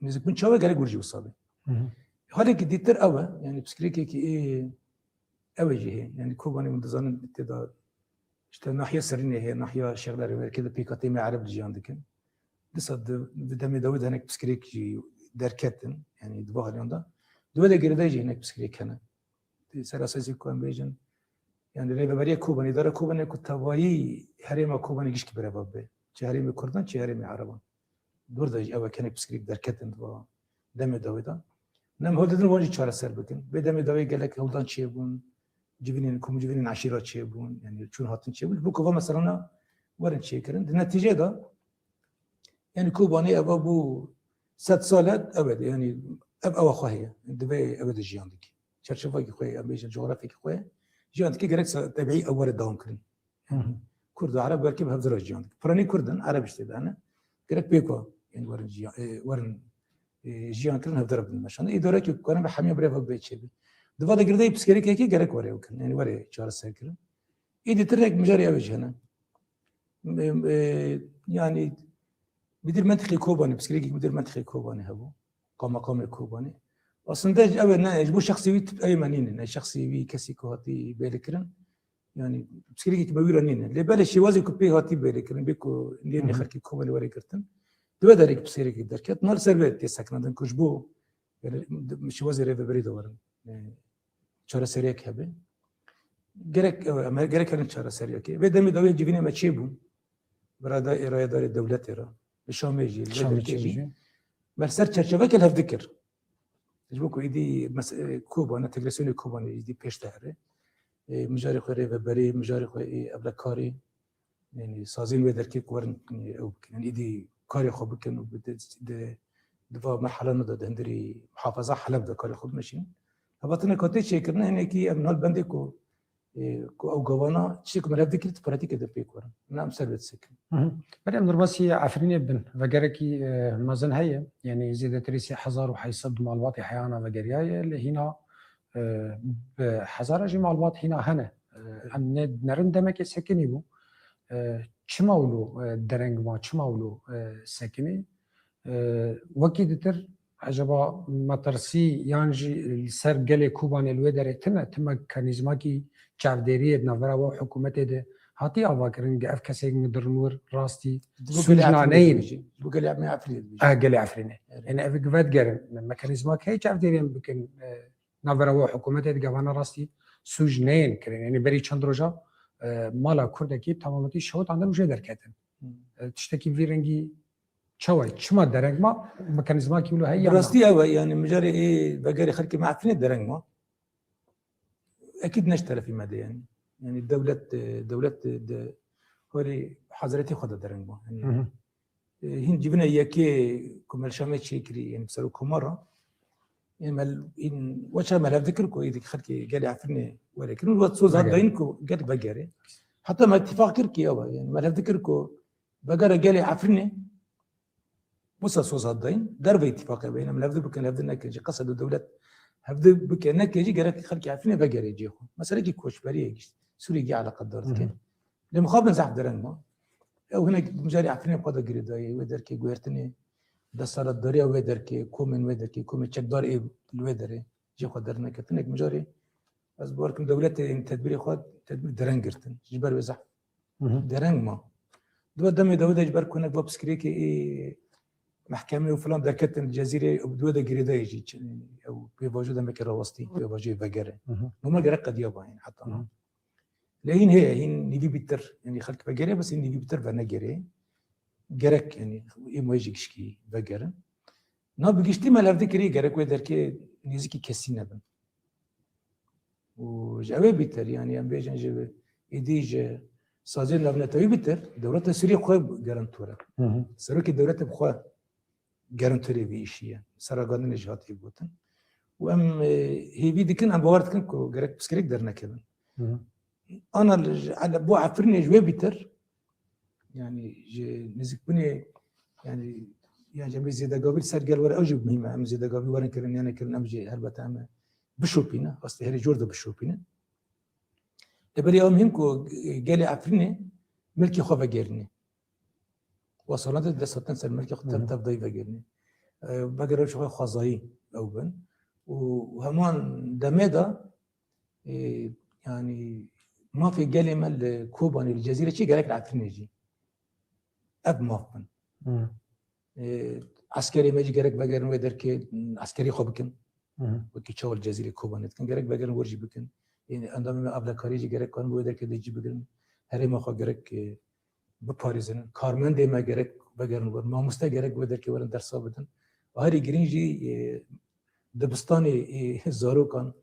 nêzîkbûn çawa gerek wir jî wisa be. Hı hı. Halekî dîtir ew e, yani, pirsgirêkekî ê, ew ê jî heye. Yani, Kobanê hûn dizanin tê de, işte, nahiya Serînê heye, nahiya Şêxlerê, merkezê pêkhateyê me Ereb li jiyan dikin. Dîsa di, di demê dawî de hinek pirsgirêk jî derketin, yani di va haliyan de. Di wê de girêdayî jî hinek pirsgirêk hene. Di ser esasî ku em bêjin, yani rêveberiya Kobanê, îdara Kobanê ku tevayî herêma Kobanê gişkî birêve be. Çi herêmê Kurdan, çi herêmê Ereban. Dûr de jî ew hinek pirsgirêk derketin di va demê dawî de. Em hewl didin wan jî çareser bikin. Vê demê dawî gelek hewldan çêbûn, civînên, komcivînên eşîra çêbûn, yani çûn hatin çêbûn. Ji bo ku va meselana werin çêkirin. Di netîcê de, yani Kobanê eva bû sed sal e, ev e, yani ev ewa xwe heye. Divê ev de jiyan dike. Çerçevekî xwe, em bêjin, coğrafyekî xwe jiyan dike, gerek se-, tebîî ew were dewam kirin. Hı hı. Kurd û Ereb belkî bi hevdira jiyan dikin. Piranî Kurd in, Ereb ji tê de hene. Gerek pêk wa, yani werin jiyan, e, werin, e, jiyan kirin, hevdira bin meşandin. Îdarekî ku karin bi hemiya birêve bê çêbe. Di va de girêdayî pirsgirêkekê gerek were ew kirin. Yani were çareser kirin. Îdî tirnek mijarê ew jî hene. e, e, yani müdür mentiqê Kobanê, psîkologîk müdür mentiqê Kobanê hebû. Qamaqamê Kobanê. Aslında ew ne, ji bo şexsê wî tip ew me nînin. Ne şexsê wî kesî ku hatî bêlikirin. Yani psîkologîk me wî re nînin. Lê belê şêwazê ku pê hatî bêlikirin, bê ku nêrînê Hı hı. xelkê Kobanê were girtin. Di wê derê psîkologîk derket. Nal ser vê tê sekinandin ku ji bo, yani, şêwazê rêveberî de werin. E, çareseriyek hebe. Gerek, e, em gerek herin çareseriyekê. Vê demê dawiyê civînê me çêbûn. Bi rada-, rayedarê dewletê re. Li Şamê jî, li Şamê Derkê çêbû jî. Jî. Me li ser çerçeveke li hev dikir. Ji bo ku êdî mes-, e, Kobanê, entegrasyonê Kobanê êdî pêş de here. E, mijarê xwe rêveberê, mijarê xwe ê evlekarê. Yani sazên wê derkê ku werin, e, ew bikin. Yani êdî karê xwe bikin û bi-, di, di, di va merhelana de, di hundirî muhafaza Heleb de karê xwe bimeşînin. Hevatina ku tê çêkirine hinekî em nal bendê ku, e, ku ew gavana tiştê ku me li hev dikir di pratîkê de pêk werin. Na em ser vê disekin. Hı hı. Belê em derbasî Efrînê bin. Vegerekî, e, mezin heye. Yani zêdetirî sê hezar û heyt sed malbatê heyana vegeriyaye. Lê hîna, e, bi hezara jî malbat hîna hene. E, em ne, nerin demekê sekinî bû. E, çima wilo, e, dereng ma, çima wilo, e, sekinî? E, wekî ditir, ecaba metirsî yan jî li ser gelê Kobanê li wê derê tune, ti mekanîzmakî çavdêriyê di navbera we û hikûmetê de hatî avakirin, ge ev kesên gidirin wir rastî Ji bo gelê sûcna Efrînê neyên. Dibêjî. Ji bo gelê me Efrînê dibêjî. Ah, gelê Efrînê. Evet. Yani ev vedgerin, mekanîzmak heye çavdêriyên bikin, e, navbera we û hikûmetê de gavana rastî sûc neyên kirin. Yani berî çend roja, e, mala Kurdekî temametî şewitandin û jê derketin. Hmm. E, tiştekî vî rengî çawa ye? Çima dereng ma? Mekanîzmakî wilo heye Bi yan na? Rastî ew e, yani mijarê ê vegerê xelkê me Efrînê dereng ma. Ekîd ne ji terefî me de yani. Yani dewlet, e, dewlet, e, de holê haziretê xwe de dereng ma. Yani, Hı hı. e, hîn civîna yekê ku me li Şamê çêkirî, yani bi serokkomara, e, me l-, hîn weça me li hev dikir ku êdî xelkê gelê Efrînê were kirin, we soz hat Vegerê. Dayîn ku gel vegerê. Heta me îtîfaq kir ki ew e, yani me li hev dikir ku vegera gelê Efrînê, wisa soz hat dayîn, derve îtîfaqê beyne em li hevdi bikin, li hevdi nekin jî, qesed û dewlet hevdi bike neke jî gerek xelkê Efrînê vegerê cihê xwe. Meselekî koçberiyê gişt, Sûriyê gî eleqedar dike. Hı hı. Lê mixabin zehf dereng ma. Ew hinek mijarê Efrînê xwe de girêdayî, wê derkê guhertinê, desthilatdariya wê derkê, komên wê derkê, komê çekdar ê li wê derê, cihê xwe derneketinek mijarê. Ez bawer kim dewletê ên tedbirê xwe, tedbir dereng girtin. Ji ber wê zehf Hı hı. dereng ma. Di wê demê de wê de ji ber ku hinek va piskirêkê ê mehkemê û filan derketin li Cezîrê û di wê de girêdayî jî çi-, ew pêvajo demekê rawestî, pêvajoyê vegere. Hı hı. Normal gerek qediya ba hîn heta Hı hı. na. Lê hîn heye, hîn nîvî bîtir. Yani xelk vegere, bes hîn nîvî bîtir venegere. Gerek yani ê ma jî gişkî vegerin. Na bi giştî me li hev dikirî gerek wê derkê nêzîkî kesî nebin. Û ji ew ê bîtir, yani em bêjin ji êdî ji saziyên navnetewî bîtir, dewleta Sûriyê xwe gerantore. Hı hı. Serokê dewletê bi xwe garantorê vî îşî ye. Ser ragihandinê jî hatiye gotin. Û em, e, hêvî dikin, em bawer dikin ku gerek piskirêk dernekevin. Hı hı. Ana li ji, ele bo Efrînê ji wê bîtir, yani ji nêzîkbûnê, yani, yan ji em ê zêdegavî li ser gel were, ew jî muhîm e. Em zêdegavî werin kirin, yan nekirin, em jî helbet em ê bişopîne, astê herî jor de bişopîne. Lê belê ew muhîm ku gelê Efrînê milkê xwe vegerîne. Wa salan de dest hatin ser milkê xwe tev Hı hı. tev dayî vegerîne. E, vegere ji xwe xwezayî ew bin. Û heman demê de, e, yani mafê gelê me li Kobanê, li Cezîrê çi gerek li Efrînê jî. Ev maf bin. Hı. E, eskerê me jî gerek vegerin wê derkê, eskerî xwe bikin. Hı hı. Wekî çawa li Cezîrê Kobanê dikin. Gerek vegerin wir jî bikin. Ê endamê me avlekariyê jî gerek karin wê derkê de cî bigirin. Herêma xwe gerek, e, biparêzin. Karmendê me gerek vegerin wir. Mamoste gerek wê derkê werin dersa bidin. Û herî girîng jî, e, dibistanê, e, zarokan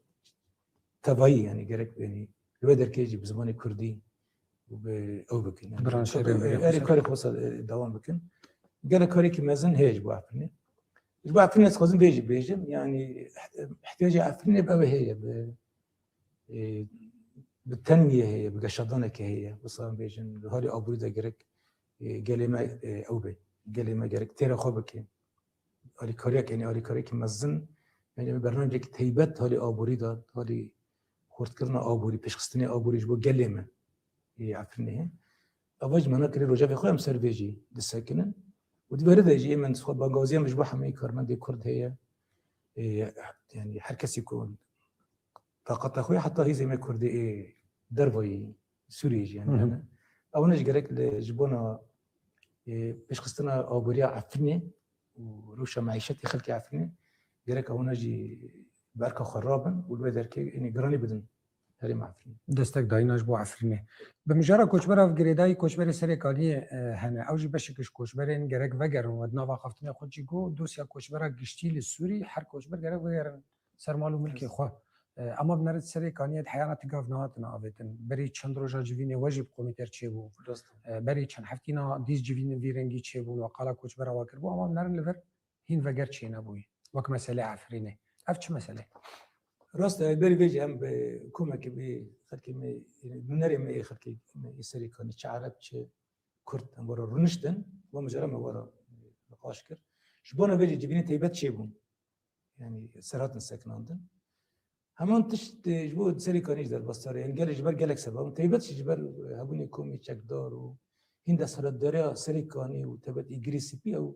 tevayî, yani gerek, yani li wê derkê jî bi zimanê kurdî û bi ew bikin. Yani Biran çok şêrê em, wê e, erê bikin. Karê xwe sa-, e, dewam bikin. Gelek karekî mezin heye ji bo Efrînê. Ji bo Efrînê ez dixwazim vê jî bêjim. Yani, eh, ihtiyacê Efrînê bi ew heye, bi, e, bi tenmiyê heye, bi geşadanekê heye. Wisa em bêjin, li halê aborî de gerek, e, gelê me, e, ew be. Gelê me gerek têra xwe bike. Alîkariyek, yani alîkariyekî mezin, yani bernameyekî taybet halê aborî de, halê xurtkirina aborî, pêşxistinê aborî ji bo gelê me ê Efrînê heye. Ava jî me nekirî rojevê xwe em ser vê jî disekinin. Û di berê de jî ê min xwe bangawazî em ji bo hemî karmendê Kurd heye. Ê, yanî her kesî ku taqata xwe heta hîzê me Kurdê ê dervayî Sûriyê jî yanî Hı hı. hene. Ew ne jî gerek li ji bona, ê, pêşxistina aboriya Efrînê û rewşa meîşetê xelkê Efrînê gerek ewana jî berka xwe rabin û li wê derkê ênî giranî bidin herêma Efrînê. Destek dayîna ji bo Efrînê. Bi mijara koçbera girêdayî koçberê Serê Kaniyê, e, hene. Ew jî beşek ji koçberên gerek vegerin we di nava axaftinê xwe jî got, dosya koçbera giştî li Sûrî her koçber gerek vegerin ser mal û milkê xwe. E, ema binerin Serê Kaniyê di heyana ti gav nehatine avêtin. Berî çend roja civînê we jî bi komîter çêbû. Rast e. E, berî çend heftîna dîs civînê vî rengî çêbûn we qala koçbera we kiribû. Ema binerin li vir hîn veger çênebûyî. Wek meselê Efrînê. Ev çi mesele? Rast e, berî vê jî em bi komekê bi xelkê me, nûnerê me yê xelkê me yê Serê Kaniyê, çi Ereb, çi Kurd, em were rûniştin, bo mijara me were niqaş kir. Ji bona vê jî civînê teybet çêbûn. Yanî ser hatin sekinandin. Heman tişt, e, ji bo Serê Kaniyê jî derbas dare. Yanî gelek ji ber gelek sebeb. Teybet jî ji ber, e, hebûnê komê çekdar û hîn desthilatdariya Serê Kaniyê û teybet Îgirê Spî ew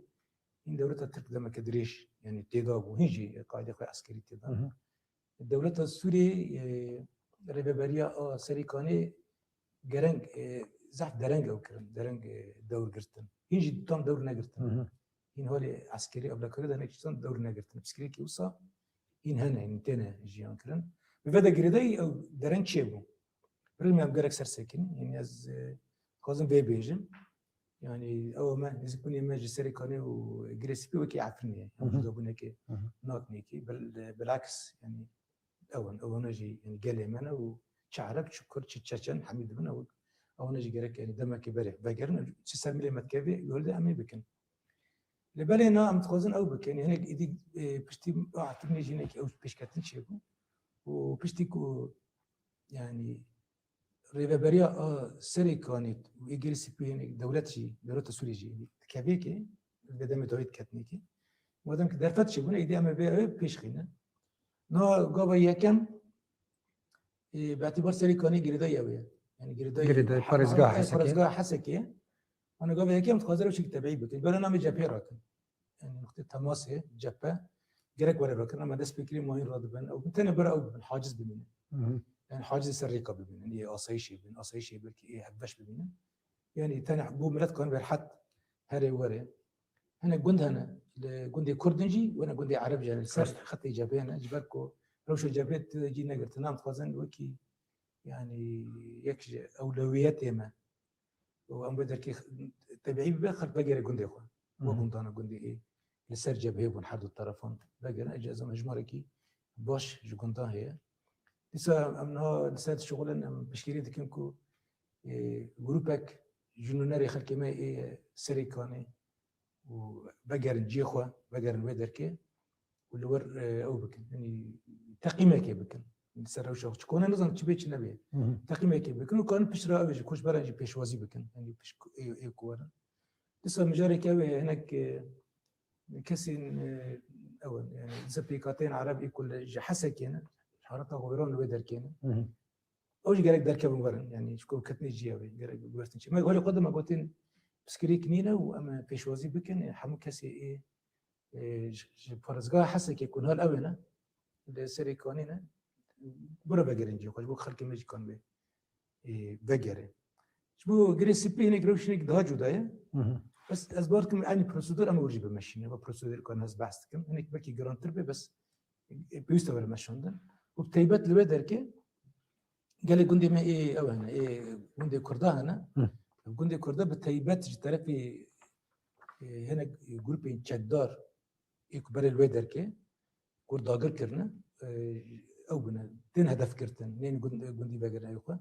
hîn dewleta Tirk demeke dirêj, yanî têda bû. Hîn jî qaydê xwe eskerî têda. Hı hı. Dewleta Sûriyê, e, rêveberiya a Serê Kaniyê gereng, e, zehf dereng ew kirin, dereng, e, dewr girtin. Hîn jî tam dewr negirtin. Hı hı. Hîn holê eskerî evlekarî de hinek çitan dewr negirtin. Pirsgirêkê wisa hîn hene, hîn têne jiyan kirin. Bi vê de girêdayî ew dereng çêbû. Pir em gerek ser sekinî. Yanî ez, e, dixwazim vê bêjim. Yanî ew me, nêzîkbûnê me ji Serê Kaniyê û Girê Spî wekî Efrînê ye. Hı hı. Em cudabûnekê Hı hı. nakin yekî. Bil-, bilaks, yanî ew in, ewana jî, yanî gelê me ne û çi Ereb, çi Kurd, çi Çeçen, hemî dibin ew. Ewana jî gerek, yanî demekê berê vegerin, çi ser milê me dikeve, yolde em ê bikin. Lê belê na em dixwazin ew bikin, hinek êdî, e, piştî Efrînê jî hinek ew pêşketin çêbû. Û piştî ku, yanî, rêveberiya a Serê Kanî û Êgirî Spî, hinek dewlet jî, dewleta Sûriyê jî dikevê ke, vê demê dawî diketinê ke. Madem ki derfet çêbûne, êdî em ê vê ew pêş xînin. Na gava yekem, e, bi îtibar Serê Kanî girêdayî ew ye. Yanî girêdayî Girêdayî he-, parêzgeha he-, Hesekê. Parêzgeha Hesekê. Ana gava yekem dixwaze rewşekî tebîî bikin. Bera namê cephê rakin. Yanî nuqtê temasê cephe gerek were rakin. Ama dest pê kirî mayîn radibin. Ew tenê bera ew bibin, haciz bimînin. Hı hı. Yanî haciz ser rêka bimînin. Ê asayîşê bin, asayîşê belkî ê hevbeş bimînin. Yanî tenê bo milet kan berhet herê were. Hinek gund hene, li gundê Kurd in jî, wene gundê Ereb jî hene, li ser Rast. xetê cephê hene, ji ber ku rewşa cephê tu cî negirtin, em dixwazin wekî, yanî yek ji ewlewiyetê me. Û em wê derkê x-, tebîî bibe, xelk vegere gundê xwe. Wek Hı hı. gundana gundê ê, li ser cephê bûn her du terefan vegerin, ecazan hejmarekî baş ji gundan heye. Dîsa em niha li ser dişixulin, em piştgirî dikin ku, e, grûpek ji nûnerê xelkê me ê Serê Kanê û vegerin cihê xwe, vegerin wê derkê û li wir, e, ew bikin. Yanî teqîmekê bikin. Li ser rewşa xwe. Çi kone nizan çi bê çi nebê. Hı hı. Teqîmekê bikin û karin pişt re ew ê ji koçberan jî pêşwazî bikin. Yanî pişt ku ê, ê ku werin. Dîsa mijareke ew ê hinek, e, kesên, e, ew in. Yanî dîsa pêkhateyên Ereb ê ku li, ji Hesekê ne. Hareta xwe wêran li wê derkê ne. Hı hı. Ew jî gerek derkevin werin, yanî ji ku ketinê cihê wê, gerek guhertin çê. Me holê xwe de me gotin pirsgirêk nîne û em ê pêşwazî bikin, hemû kesê ê, ê, ji, ji parêzgeha Hesekê ku niha li ew ê ne, li Serê Kanî ne, bira vegerin cihê xwe, ji bo xelkê me jî kan bê, ê, vegere. Ji bo Girê Spî hinek rewş hinek daha cuda ye. Hı hı. Bes ez bawer dikim eynî prosedûr em wir jî bimeşînin, va prosedûr ku ez behs dikim. Hinek belkî girantir be, bes, ê, pêwîst e were meşandin. Û bi teybet li wê derkê, gelê gundê me ê ew hene, ê gundê Kurda hene. Hı. Gundê Kurda bi teybet ji terefê, ê, hinek grûpên çekdar ê ku berê li wê derkê, ku dagir kirine, ê, ew bûne, tên hedef girtin, nên gund-, gundî vegirin ew xwe.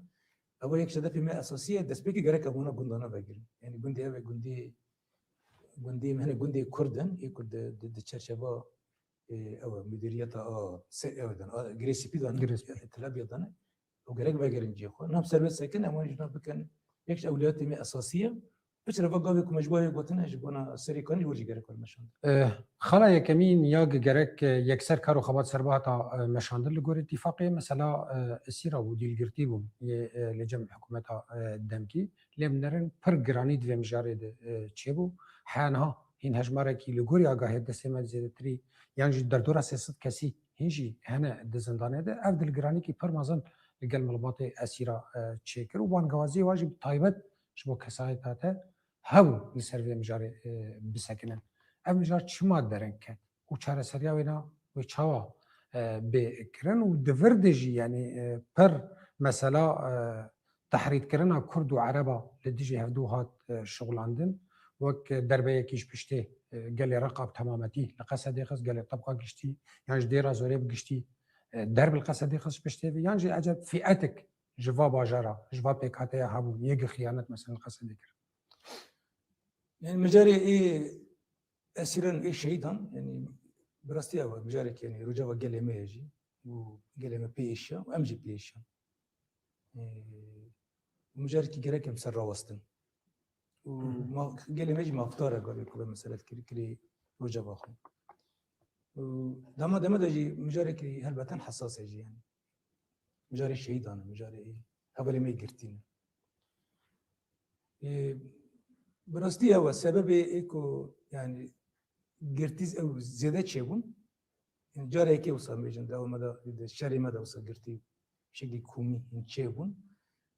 Ew yek ji hedefê me esasî ye, destpêkê gerek em wana gundana vegirin. Yanî gundê ev e, gundê, gundê me hene gundê Kurd in, ê ku di, di, di çerçeva, ê, ew e, mudiriyeta a, se-, ew din, a, Girê Spî de ne, Girê Spî. Tel Aviv de ne. Ew gerek vegerin cihê xwe. Nam ser wê sekin, em wan jî nav bikin. Yek ji ewlewiyatê me esasî ye. Piçre va gavê ku me ji bo wê gotine, ji bona serê kanî jî gerek were meşandin. Eh, Xala yekemîn ya ge-, gerek, eh, yekser kar û xebat serbahata, eh, meşandin li gorî tîfaqê. Mesela, eh, esîra bû, dîlgirtî bû yê, eh, li cem hikûmeta, eh, demkî. Lê bi nerin pir giranî di vê mijarê de, eh, çêbû. Heya niha hîn hejmarekî li gorî agahiyê destê me zêdetirî yan jî derdora sê sed kesî hîn jî hene di zindanê de. Ev dilgiranîkî pir mezin li gel malbatê esîra, eh, çêkir û bangewaziyê wa jî bi taybet ji bo kesayeta te hebû li ser vê mijarê, e, bisekinin. Ev mijar çima dereng ket û çareseriya wê na wê çawa, e, bê kirin û di vir de jî, yanî, e, pir mesela, e, tehrîtkirina Kurd û Ereba li dijî hevdû hat, e, şixulandin. Wek derbeyekî ji piştê, e, gelê Reqa bi temametî li Qesedê xist, gelê Tebqa giştî, yan ji Dêra Zorê bi giştî, e, derb li Qesedê xist ji piştê vê, yan jî eceb fîetik ji va bajara, ji va pêkhateya hebû, yê gi xiyanet mesela li Qesedê kir. Yani mijarê ê esîran û ê şehîdan, yani bi rastî ew e, mijarek yani rojeva gelê me ye jî û gelê me pê êşiya û em jî pê êşiyan. Ee, mijarekî gerek em ser rawestin. Û ma, gelê me jî mafdar e gavê ku be mesele dikir, kirê rojeva xwe. Û dema dema de jî mijarekî helbeten hesas e jî yani. Mijarê şehîdan e, mijarê hevalê me girtî ne. Ê, bi rastî ew e, sebebê ê ku yani girtî ew zêde çêbûn. Yani careke wisa bêjin, dewa me de, di şerê me de wisa girtî şeklî komî hîn çêbûn.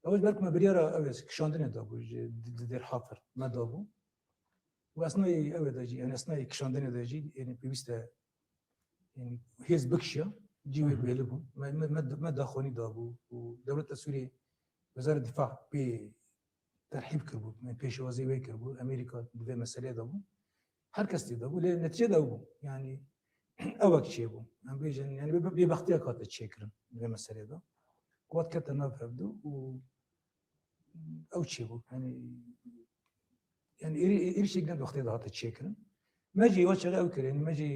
Ew ji ber ku me biryara ew ê kişandinê dabû, ji di, di Dêrhafir me dabû. Û esnayê ew ê de jî, yani esnayê kişandinê de jî, yani pêwîst e, yani hêz bikişiya, cî wê bêli bû. Me, me, me, me daxwanî dabû û dewleta Sûriyê, Wezareta Difa pê terhîb kiribû, me pêşwazî wê kiribû, Amerîka di vê meseleyê de bû. Her kes tê de bû, lê netîce de ew bû. Yani ewek çêbû. Em bêjin, yani bê, bêbextiya hate çêkirin di vê meseleyê de. Ku hat kete nav hevdu û ew çêbû. Yani, yani êrî, êrîşek ne wextê de hate çêkirin. Me jî wa çaxê ew kir, yani me jî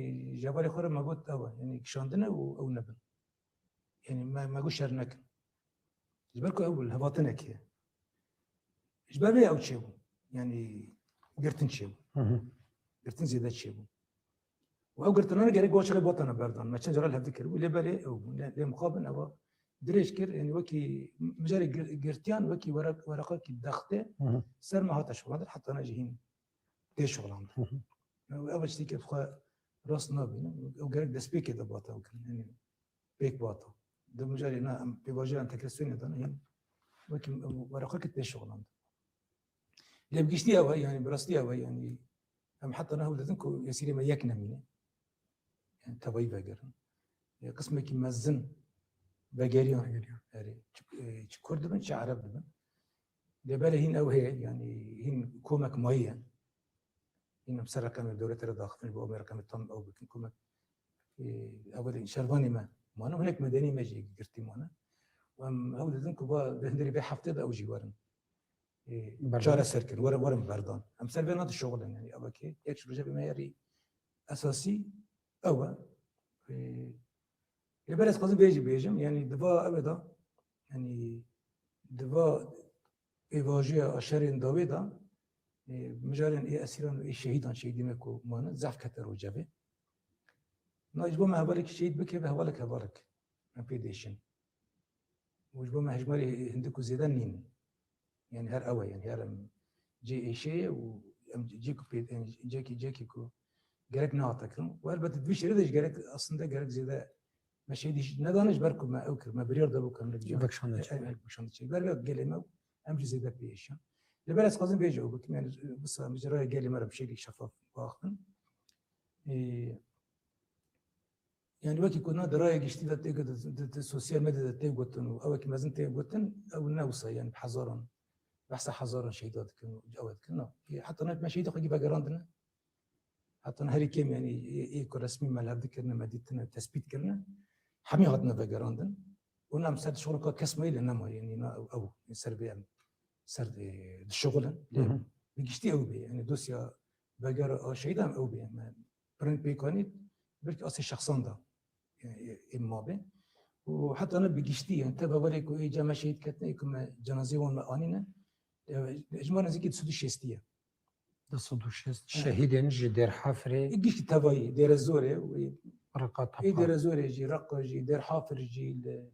ji hevalê xwe re me got ew e, yani kişandine û ew nebin. Yani me, me got şer nekin. Ji ber ku ew li hevatinekê ye. Ji ber vê ew çêbû. Yani girtin çêbû. Girtin zêde çêbû. Û ew girtinane gerek goçê xwe batana berdan. Me çend cara li hev dikir bû. Lê belê ew bû. Lê, lê mixabin ewa dirêj kir. Yani wekî mijarê gir-, girtiyan wekî weraq-, weraqekî dextê ser me hate şixulandin. Heta ne jî hîn tê şixulandin. Ew, ev tiştekî xwe rast nabînim. Ew gerek destpêkê de bata ew kirin. Yani pêk bata. Di mijarê na em pêvajoya entegrasyonê de ne hîn wekî weraqekî tê şixulandin. Lê bi giştî ew e, yani bi rastî ew e, yani em heta niha didin ku esîrê me yek nemîne. Yani tevayî vegerin. Ya qismekî mezin vegeriyan. Vegeriyan. Erê, çi, e, çi Kurd dibin, çi Ereb dibin. Lê belê hîn ew heye, yani hîn komek maye. Hîn em ser reqemê dewletê re daxifin, bo em ê reqemê tam ew bikin, komek, e, ew de şervanê me mane, hinek medenî me jî girtî mane. Û em ew didin ku va di hundirê vê heftê de ew jî werin. E, çareser kirin, werin, werin berdan. Em ser vê na dişoxilin, yani ev ki yek ji rojevê me yerî esasî ew e. E, lê ber ez xwazim vê jî bêjim, yani di va ew de, yani di va pêvajoya a şerên dawê de, e, mijarên ê esîran û ê şehîdan, şehîdê me ku mane, zehf kete rojevê. Na ji bo me hevalek şehîd bike, bi hevalek hevalek em pê dêşin. Û ji bo me hejmarê hindik û zêde nîn. Yani her ew e, yani her em cê êşê ye û em cê ku pê, yani cekî, cekî ku gerek nehate kirin. Û elbette di vî şerê de jî gerek, aslında gerek zêde me şehîdî jî nedane ji ber ku me ew kir, me biryar dabû ku em li cî vekşandin çêkir. Vekşandin çêkir. Ber gelê me em jî zêde pê êşan. Lê ber ez xwazim vê jî ew bikim, yani wisa em ji raya gelê me re bi şeklî şefaf biaxivin. Ê, Yani wekî ku na di raya giştî de tê, di, di, di sosyal medya de tê gotin û ewekî mezin tê gotin, ew ne wisa yani bi hezaran, behsa hezaran şehîda dikin û ew dikin. Na, heta ne me şehîda xwe vegerandine. Heta ne herî kêm yani ê, ê ku resmî me li hev dikirine, me dîtine, tespît kirine. Hemî hatine vegerandin. Û ne em ser dişoxin ka kes mayî lê nema yani na ew, ew ser vê em ser, e, dişoxilin. Lê bi giştî ew bê. Yani dosya vegera a şehîdan ew bê. Me Pirin pêkanî belkî asê şexsan da, e, e, ê mabê. Û heta ne bi giştî, yani teva welê ku ê ca me şehîd ketine, ê ku me cenazeyê wan me anîne, e, hejmara nêzîkî du sed û şêstî ye. Du sed û şêst şehîdên ji Dêrhafirê. Giştî tevayî, Dêrezorê û Reqa Ê Tapa. Dêrezorê jî, Reqa jî, Dêrhafir jî, li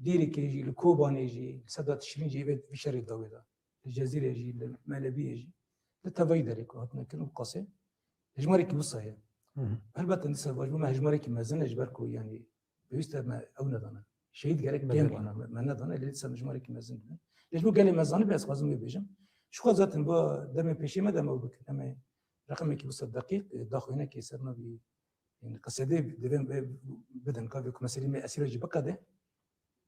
Dêrikê jî, li Kobanê jî, li Seda Tişrîn jî vê, vî şerê dawê de. Li Cezîrê jî, li Melebiyê jî. Li tevayî derê ku hatine kirin û qasê. Hejmarekî wisa ye. Hı hı. Helbet dîsa ji bo me hejmarekî mezin e, ji ber ku, yanî, pêwîst e me ew nedane. Şehîd gerek kêm bana, me, me nedane, lê dîsa hejmarekî mezin dibin. Lê ji bo gelê me zanî, ez xwazim wê bêjim. Ji xwe zaten ba demê pêşê me de em ew bikin. Em ê reqemekî wisa deqîq, e, daxuyanekê ser navî, yanî, qisedê divên bidin, gavê ku meselê me esîra jî biqede.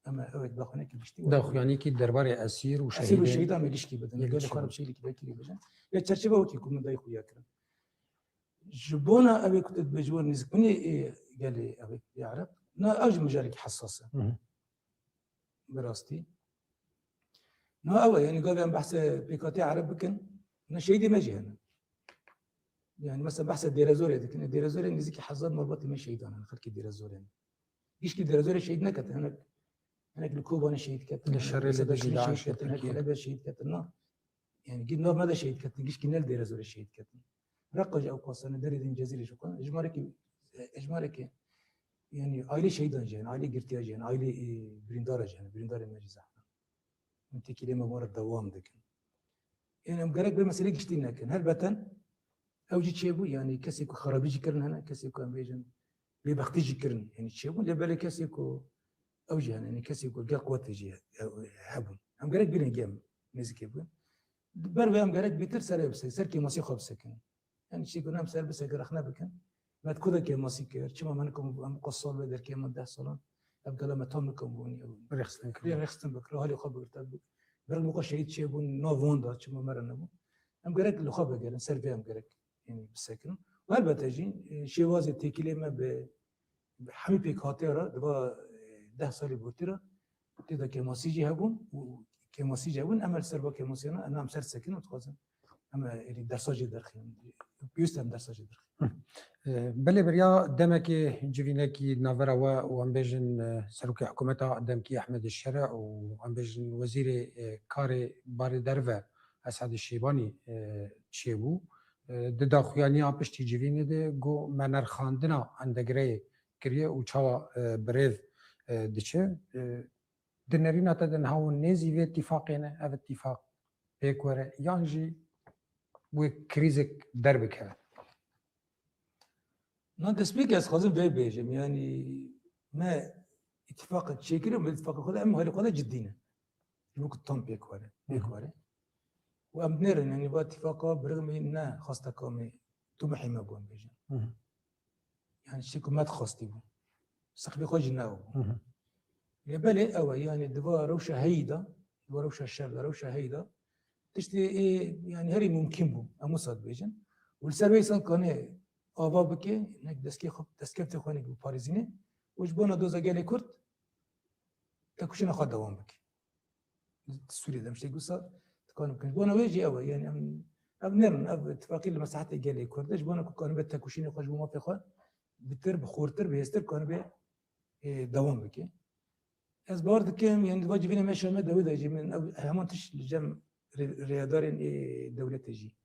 Em ê ew ê daxuyanekî giştî. Daxuyanekî derbarê esîr û şehîdê. Esîr û şehîdan ê giştî bidin. Gelê xwe re bi şeklekî vekirî bêjin. Lê çerçeva wekî ku min dayî xuya kirin. Ji bona ew ê ku te dibêje wan nêzîkbûnê ê gelê ew ê, ê Ereb. Na ew jî mijarek hesas e. Hı hı. Bi rastî. Na ew e, yanî gavê em behsê pêkhatê Ereb bikin, na şehîdê me jî hene. Yanî mesela behsê Dêrezorê dikin. Dêrezorê nêzîkî hezar malbatê me şehîdan hene, xelkê Dêrezorê ne. Giştî Dêrezorê şehîd neketin, hinek, hinek li Kobanê şehîd ketin, li şerê li dijî şehîd ketin, hinek Helebê şehîd ketin, na. Yanî gî nav me de şehîd ketin, giştî ne li Dêrezorê şehîd ketin. Reqa jî ew qasane, derê din Cezîrê jî xwe. Hejmarekî, hejmarekê, yanî ailê şehîdan jî hene, ailê girtiya jî hene, ailê, e, birîndara jî hene, birîndarê me jî zehf in. Em têkilê me wan re dewam dikin. Yanî em gerek vê meselê giştî nekin. Helbeten ew jî çêbû, yanî kesê ku xerabî jî kirin hene, kesê ku em bêjin bêbextî jî kirin, yanî çêbûn. Lê belê kesê ku ew jî hene, yanî kesê ku gel quwetê jî he-, hebûn. Em gerek bîrên gem nêzîkê bûn. Ber vê em gerek bêtir serê bisekin, ser kêmasî xwe bisekin. Yanî çi ku em ser bisekin, rexne bikin. Me di ku de kêmasî kir, çima me nikom em qas sal vê derkê me deh salan, ev gela me tam nikom bûn, ew rêxistin kir. Rêxistin bikir, halê xwe bigirte, bi-, bi xwe şehîd çêbûn, nav wan da, çima me re nebû. Em gerek li xwe bigerin, ser vê em gerek, yanî bisekin. Û helbete jî, e, şêwazê têkilê me bi, bi hemî pêkhatiya re, di va, e, deh salî bortî re, tê de kêmasî jî hebûn û kêmasî jî hebûn, em li ser va kêmasiyana, em, em ser sekin û dixwazin em êrî dersa jê derxînin. Pêwîst em dersa jê derxînin. Hı. E, belê beriya demekê civînekî navbera we û em bêjin, e, serokê hikûmeta demkî Ehmedê Şere û em bêjin wezîrê, e, karê barê derve Esad Şêbanî, e, çêbû. E, di daxuyaniya piştî civînê de got me nirxandina endegireyê kiriye û çawa, e, bi rêv, e, diçe. E, di nerîna te de niha hûn nêzî vê tîfaqê ne, ev tîfaq pêk were yan jî wê krîzek derbikeve? Na destpêkê ez xwazim vê bêjim, yanî me îtîfaqek çêkir û me îtîfaqa xwe de em halê xwe de cidî ne. Ji bo ku tam pêk were, pêk were. Û em nêrin, yanî va îtîfaqa birixmê ne xwesteka me, tu mihê me bû em bêjin. Hı hı. Yanî ştê ku me dixwestî bû. Seqfê xwe jî ne ew bû. Hı hı. Lê belê ew e, yanî di va rewşa heyî de, di va rewşa şer de, rewşa heyî de, tiştê ê, yanî herî mumkîn bû, em wisa dibêjin. Û li ser wê însan kanê ava bike, nek destkeftê xwe, destkeftê xwe nek biparêzîne û ji bona doza gelê Kurd tekoşîna xwe dewam bike. Sûriyê de em ştê wisa dikarin bikin. Ji bona wê jî ew e, yanî em, em nerin, ev îtîfaqî li meslahetê gelê Kurd e, ji bona ku kanibe tekoşînê xwe ji bo mafê xwe bitir, bi xurtir, bi hêztir kanibe, ê, dewam bike. Ez bawer dikim, yanî di va civînê meşa me de wê de jî min ew heman tişt li cem rê-, rêdarên ê dewletê jî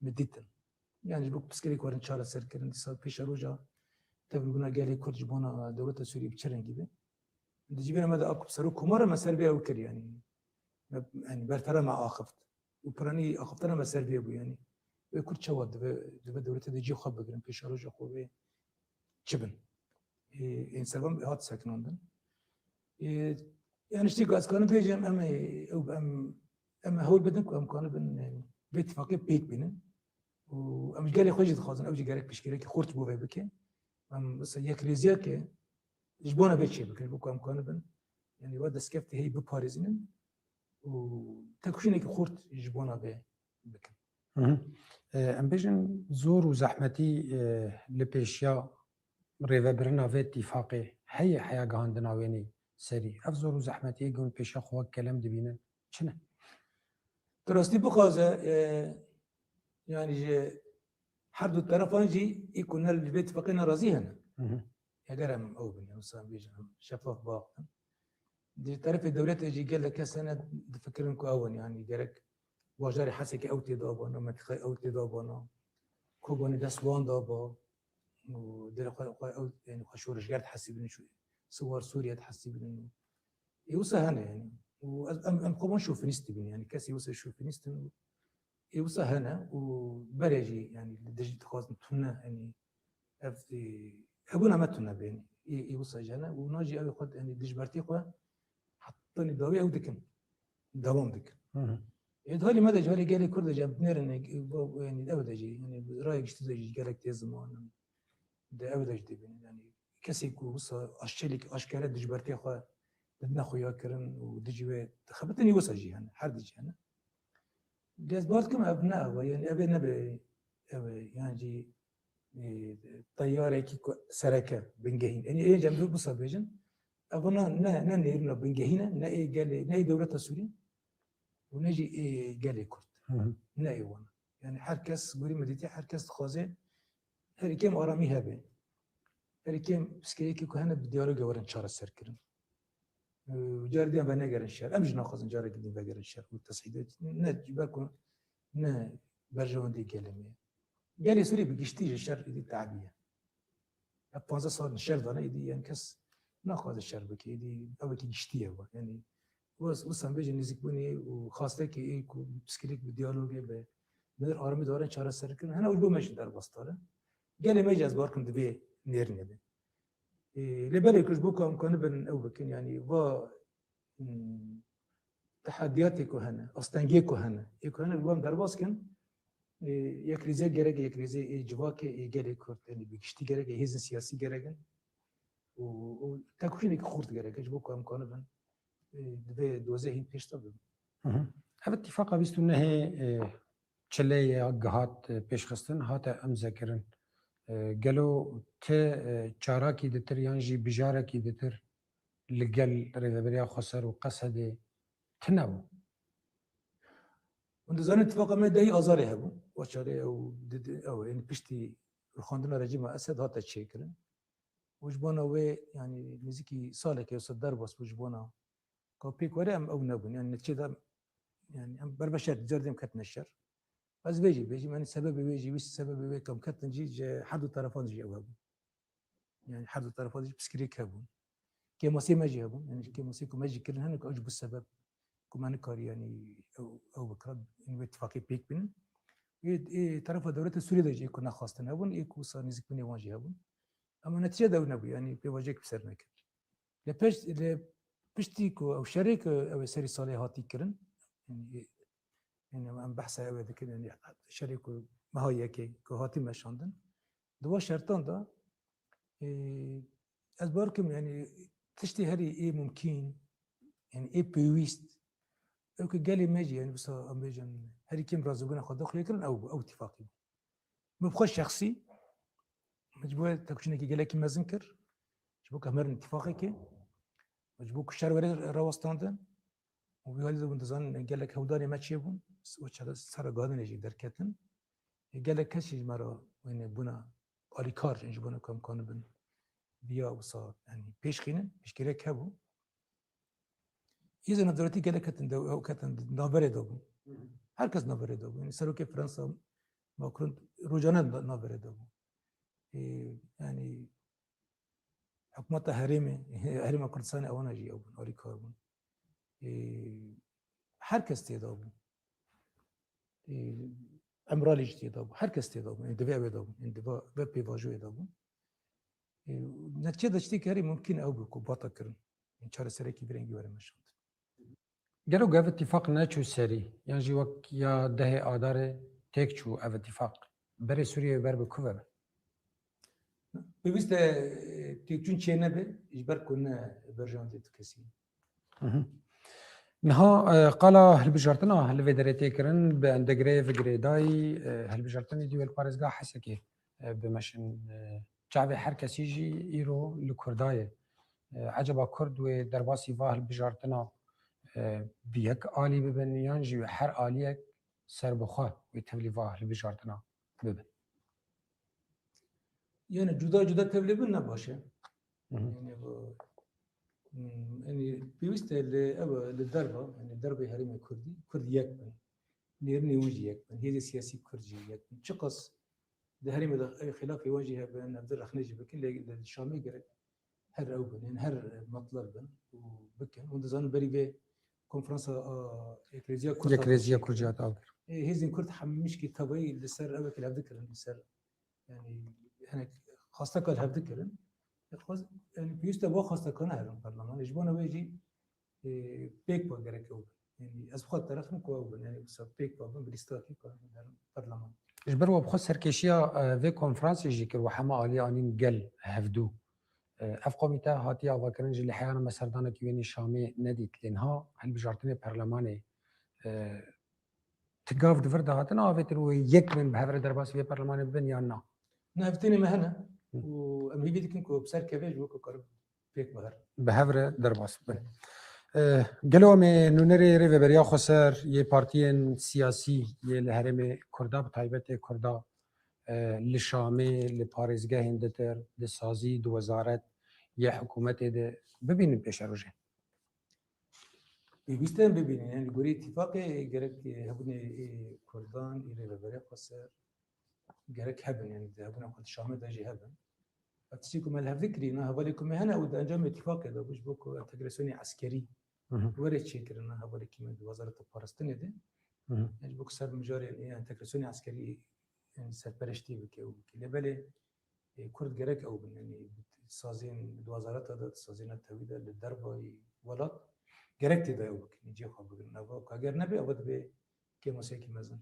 min dîtin. Yanî ji bo pirsgirêk werin çareserkirin, dîsa pêşeroja tevlîbûna gelê Kurd ji bona dewleta Sûriyê bi çi rengî be. Di civîna me de a ku bi serok Komar e, me ser vê ew kir, yanî me, yanî bertera me axift. Û piranî axiftena me ser vê bû, yanî wê Kurd çawa dibe, dibe dewletê de cî xwe bigirin, pêşeroja xwe wê çi bin? Ê, ên ser van hat sekinandin. Ê, yanî, tiştê ku ez karim bêjim, em ê, ew, em, em ê hewl bidin ku em kanibin, e, vê îtîfaqê pêk bînin. Û em ji gelê xwe jî dixwazin, ew jî gerek piştgirêkî xurt ji bo vê bike. Em mesela yekrêziyeke ji bona vê çê bikin, ji bo ku em kanibin, yanî, wa destkeftê heyî biparêzînin û tekoşînekî xurt ji bona vê bikin. Hı hı. E, em bêjin zor û zehmetî, e, li pêşiya rêvebirina vê tîfaqê heye, heya gihandina wênî serî. Ev zor û zehmetiyê ku hûn pêşiya xwe wek kelem dibînin, çi ne? Tu rastî bixwaze, e, yanî ji her du terefan jî ê ku ne li vê tifaqê nerazî hene. Hı hı. Eger em ew bin, yanî wisa bêjin, em şefaf biaxivin. Di terefê dewletê jî gelek kes hene difikirin ku ew in, yanî gerek bajarê Hesekê ew tê da bana, mentîqayê ew tê da bana, Kobanê dest wan da ba, û dilê xwe, xwe ew, yani xwe şorişger dihesibînin, şu siwar Sûriye dihesibînin. Ê wisa hene yani. Û ez, em, em xwe ban şofinîst dibînin yani. Kesê wisa şofinîst in. Ê wisa hene û berê jî yani li dijî dixwazin tune yani ev, e, hebûna me tune be yani. Ê, ê wisa jî hene û na jî ew xwe yani dijbertî xwe heta nî dawî ew dikin. Dewam dikin. Hı hı. Ê, di halî me de jî, halê gelê Kurd de jî em dinêrin, e, bu, yani ew de jî, yani raya giştî de jî gelek tê ziman. De ew de jî dibînin. Yani kesê ku wisa aşçelîk aşkere dijbertê xwe didine xuya kirin û dijî wê dixebitin, ê wisa jî hene. Her dijî hene. Lê ez bawer dikim ev ne ev e, yani ev ê nebe ev e, yan jî, e, teyarekî ku sereke bingehîn. Yani ê cem wisa bêjin, ev ne, ne, ne nêrîna bingehîn e, ne ê gelê, ne ê dewleta Sûrî û ne jî ê gelê Kurd. Hı hı. Ne ê wan. Yani her kes, gorî me dîtî, her kes dixwaze herî kêm aramî hebe. Herî kêm piskeyekî ku hene bi diyalogê werin çareserkirin. Û carê din venegerin şer. Em jî naxwazin carekî din vegerin şer. Û tesîdê ne ji ber ku ne berjewendî gelê me ye. Gelê Sûrî bi giştî ji şer êdî tebiye. Ya panzdeh sal şer dane êdî, yani kes naxwaze şer bike, êdî ew wekî giştî ye. Yani wis-, wisa em bêjin nêzîkbûnê û xastekê ê ku piskirêk bi diyalogê, bi nêr aramî dare çareserkirin. Hene û ji bo me jî derbas dare. Gelê me jî ez bawer kim divê nêrînê be. Ê, lê belê ku ji bo ku em kanibin ew bikin, yani va, hmm, tehediyatê ku hene, astengiyê ku hene, ê ku hene, bi wan derbas kin, ê, yekrêziya gerek, yekrêziya ê civakê, ê gelê Kurd, yani bi giştî gerek, ê hêzên siyasî gerek in û, û tekoşînekî xurt gerek e, ji bo ku em kanibin, ê, di vê dozê hîn pêş de bibin. Hı hı. Ev îtifaqa bîst û nehê, e, çilê ya gihat, e, pêşxistin, hate emzekirin. E, gelo ti, e, çarakî ditir yan jî bijarekî ditir li gel Rêveberiya Xweser û Qesedê tune bû? Hûn dizanin tifaqa me dehî Azarê hebû. Wa çarê ew di, di, ew, yani piştî rûxandina rejîma Esed hate çêkirin. Û ji bona wê, yani nêzîkî salekê wisa derbas bû ji bona ka pêk were em ew nebûn. Yani netîcê de, yani em berbe şer, carê din em ketine şer. Ez vê jî bêjim, yani sebebê wê jî, wî sebebê wê ku em ketin jî ji her du terefan jî ew hebûn. Yani her du terefan jî piskirêk hebûn. Kêmasiyê me jî hebûn. Yani kêmasiyê ku me jî kirin hene ku ew jî bû sebeb ku me nikarî yani ew, ew bikira, yani wê tifaqê pêk bînin. Ê, ê terefa dewleta Sûriyê de jî ê ku nexwastin hebûn, ê ku wisa nêzîkbûnê wan jî hebûn. Ama netîce de ew nebû, yani pêvajoyek bi ser nekir. Lê pişt, lê piştî ku ew şerê ku ew ê serî salê hatî kirin, yani, yani em behsa ew ê dikin, yani şerê ku meha yekê ku hatî meşandin, di wan şertan de, ê, ez bawer kim, yani tiştê herî ê mumkîn, yani ê pêwîst, ew ku gelê me jî, yani wisa em bêjin, herî kêm razîbûna xwe daxuya kirin, ew bû, ew tifaqî bû. Min bi xwe şexsî, min ji bo tekoşînekî gelekî mezin kir, ji bo ku em herin îtîfaqekê, min ji bo ku şer were rawestandin, û wî halî de hûn dizanin gelek hewldanê me çêbûn, û çaxê sera guhadinê jî derketin. Ê, gelek kes jî ji me re wêne bûna alîkar, ji bona ku em kanibin viya wisa, yani pêşxînin, piştgirêk hebû. Hêzên navdewletî gelek ketin de, ew ketin di navberê de bûn. Hı hı. Her kes navberê de bû. Yani serokê Fransa Macron rojane na-, navberê de bû. Ê, yani hikûmeta herêmê, herêma Kurdistanê ewana jî ew bûn, alîkar bûn. Ê, her kes tê de bû. Ê, Emiralî jî tê de bû. Her kes tê de bû. Yani divê ew ê de bû. Yani diva ve pêvajoyê de bû. Ê, netîce de tiştekî herî mumkîn ew bû ku bata kirin. Yani çareserekî vî rengî were meşandin. Gelo ev îtîfaq neçû serî, yan jî wek ya dehê Adarê têk çû ev îtîfaq, berê Sûriyeyê ber bi ku ve be? Pêwîst e, e, têkçûn çê nebe, ji ber ku ne berjewendê tu kesî. Mhm. Niha, e, qala hilbijartina li vê derê tê kirin, bi endegreyê ve girêdayî, e, hilbijartinê dî wê li parêzgeha Hesekê, e, bimeşin. E, çavê her kesî jî îro li Kurda ye. E, eceba Kurd wê derbasî va hilbijartina, e, bi yek alî bibin yan jî wê her aliyek serbixwe wê tevlî va hilbijartina bibin? Yani cuda cuda tevlî bin ne baş e. Hı hı. Yani bu, hmm, yani pêwîst e li, ev, li derva, yani derbê herêmê Kurdî, Kurd yek bin. nêrînê wan jî yek bin, hêzê siyasî kurd jî yek bin. Çiqas di herêmê de ew xilafê wan jî hebin, ev di rexne jî bikin, lê li Şamê gerek her ew bin, yani her metleb bin û bikin. Hûn dizanin berî vê konferansa, a, Yekrêziya Kurd Yekrêziya Kurd jî hat agir. E, hêzên Kurd hemîşkî tevayî li ser ew li hev dikirin, li ser, yani hinek xwesteka li hev dikirin. E, xwest, yani pêwîst e va xwestekana herin perlemanê. Ji bona wê jî, e, pêk ve gerek ew bin. Yani ez bi xwe teref im ku ew bin. Yani wisa pêk ve bin, bi lîstakî ku herin perleman. Ji ber we bi xwe serkêşiya, e, vê konferansê jî kir û hema alî anîn gel hevdû. E, ev komîte hatiye avakirin ji lê heyana me serdanekî wê nî Şamê nedît. Lê niha hilbijartinê perlemanê, e, ti gav di vir de hatin avêtin û yek bin bi hev re derbasî vê perlemanê bibin yan na? Na, hevdîtinê me hene Hı. û em hêvî dikin ku bi ser kevê ji bo ku kar pêk ve her. Bi hev re derbas bibin. E, gelo em ê nûnerê Rêveberiya Xweser yê partiyên siyasî yê li herêmê Kurda, bi taybetê Kurda, e, li Şamê, li parêzgehên ditir, di sazî, di wezaret yê hikûmetê de bibînin pêşerojê? Pêwîst e em bibînin. Yani li gorî îtîfaqê gerek, e, hebûnê, e, Kurdan, ê Rêveberiya Xweser gerek hebin. Yani di hebûna xwe di Şamê de jî hebin. Ev tiştê ku me li hev dikirî, na hevalê ku me hene û di encamê îtîfaqê de bû ji bo ku entegrasyonê eskerî Hı hı. were çêkirin, na hevalê ku me di wezareta parastinê de. Hı hı. Yani ji bo ku ser mijarê, e, entegrasyonê eskerî, yani serpereştî bike û bike. Lê belê, e, Kurd gerek ew bin, yani sazên di wezareta de, sazêna tevî de, li dervayî welat gerek tê de ew bikin, cihê xwe bigirin. Ev, eger nebe, ev dibe kêmaseyekî mezin.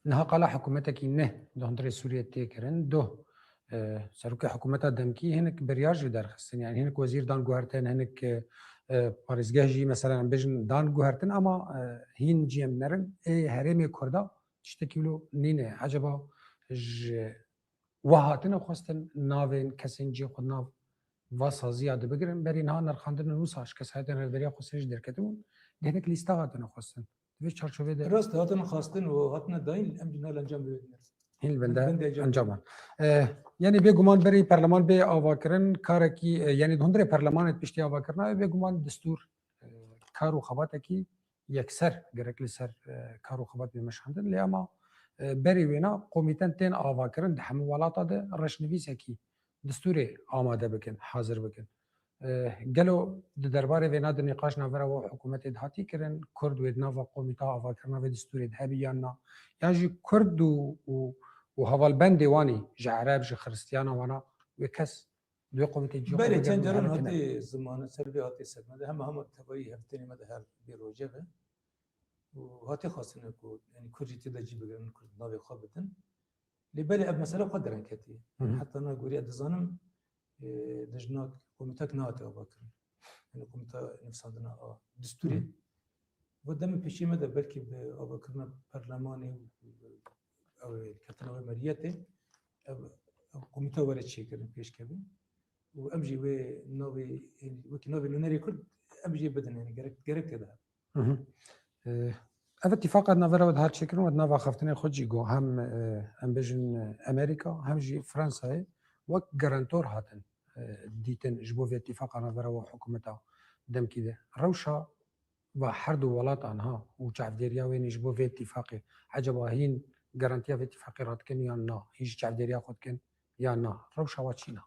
Niha qala hikûmetekî neh di hundirê Sûriyê tê kirin. Duh, e, serokê hikûmeta demkî hinek biryar jî derxistin. Yani hinek wezîr dan guhertin, hinek, e, e, parêzgeh jî, mesela, em bêjin dan guhertin, ama, e, hîn cî em nerin. Ê herêmê Kurda tiştekî wilo nîne. Eceba ji we hatine xwestin navên kesên cî xwe nav va saziya de bigirin? Berî niha nirxandin wisa ji kesayetên Rêveberiya Xweser jî derketibûn. Gelek lîsta hatine xwestin. Di vê çarçovê de Rast e, hatine xwestin û hatine dayîn, em jî niha li encamê wê dinêrin. Hîn li bende Bende encam. encaman. Eh, yani bêguman berî perleman bê avakirin, karekî, eh, yani di hundirê perlemanê piştî avakirina wê bêguman destûr, eh, kar û xebatekî yekser gerek li ser, eh, kar û xebat bê meşandin. Lê ama, eh, berî wêna komîten tên avakirin di hemû welata de reşnivîsekî destûrê amade bikin, hazir bikin. Eh, gelo di derbarê vêna de nîqaş navbera we û hikûmetê de hatî kirin, Kurd wê di nava komîta avakirina vê destûrê de hebî yan na? Yan jî Kurd û, û, û hevalbendê wan î ji Ereb, ji Xiristiyana wana wê kes di wê komîtê cî xwe Belê, bigire çend û caran hevdîtine? Hatî ziman, ser vê hatî sedmandin, hema hema tevayî hevdîtinê me de her bê rojeve. Û hatî xwestin ku, yani, Kurd jî tê de cî bigirin, Kurd navê xwe bidin. Lê belê ev mesele xwe dereng ketiye. Hı hı. Heta niha gorî ez dizanim, e, dijna komîtek nehate avakirin. Yani komîta nivîsandina a destûrê. Hı. Ve demê pêşî me de belkî bi avakirina perlemanê û, ew ê ketina wê meriyetê, ev, ev komîta were çêkirin, pêşkevin. Û em jî wê navê, wekî navê nûnerê Kurd, em jî bidin, yani gerek, gerek tê de. Hı hı. Ee, ev îtîfaqa navbera we de hat çêkirin, we di nav axaftinê xwe jî got, hem, e, em bêjin, e, Amerîka, hem jî Fransayê wek garantor hatin, e, dîtin ji bo vê îtîfaqa navbera we û hikûmeta demkî de. Rewşa va her du welatan ha û çavdêriya wê nî ji bo vê îtîfaqê, ecaba hîn garantiya vê îtîfaqê radikin yan na? Hîn jî çavdêriya xwe dikin yan na? Rewşa wa çîn e?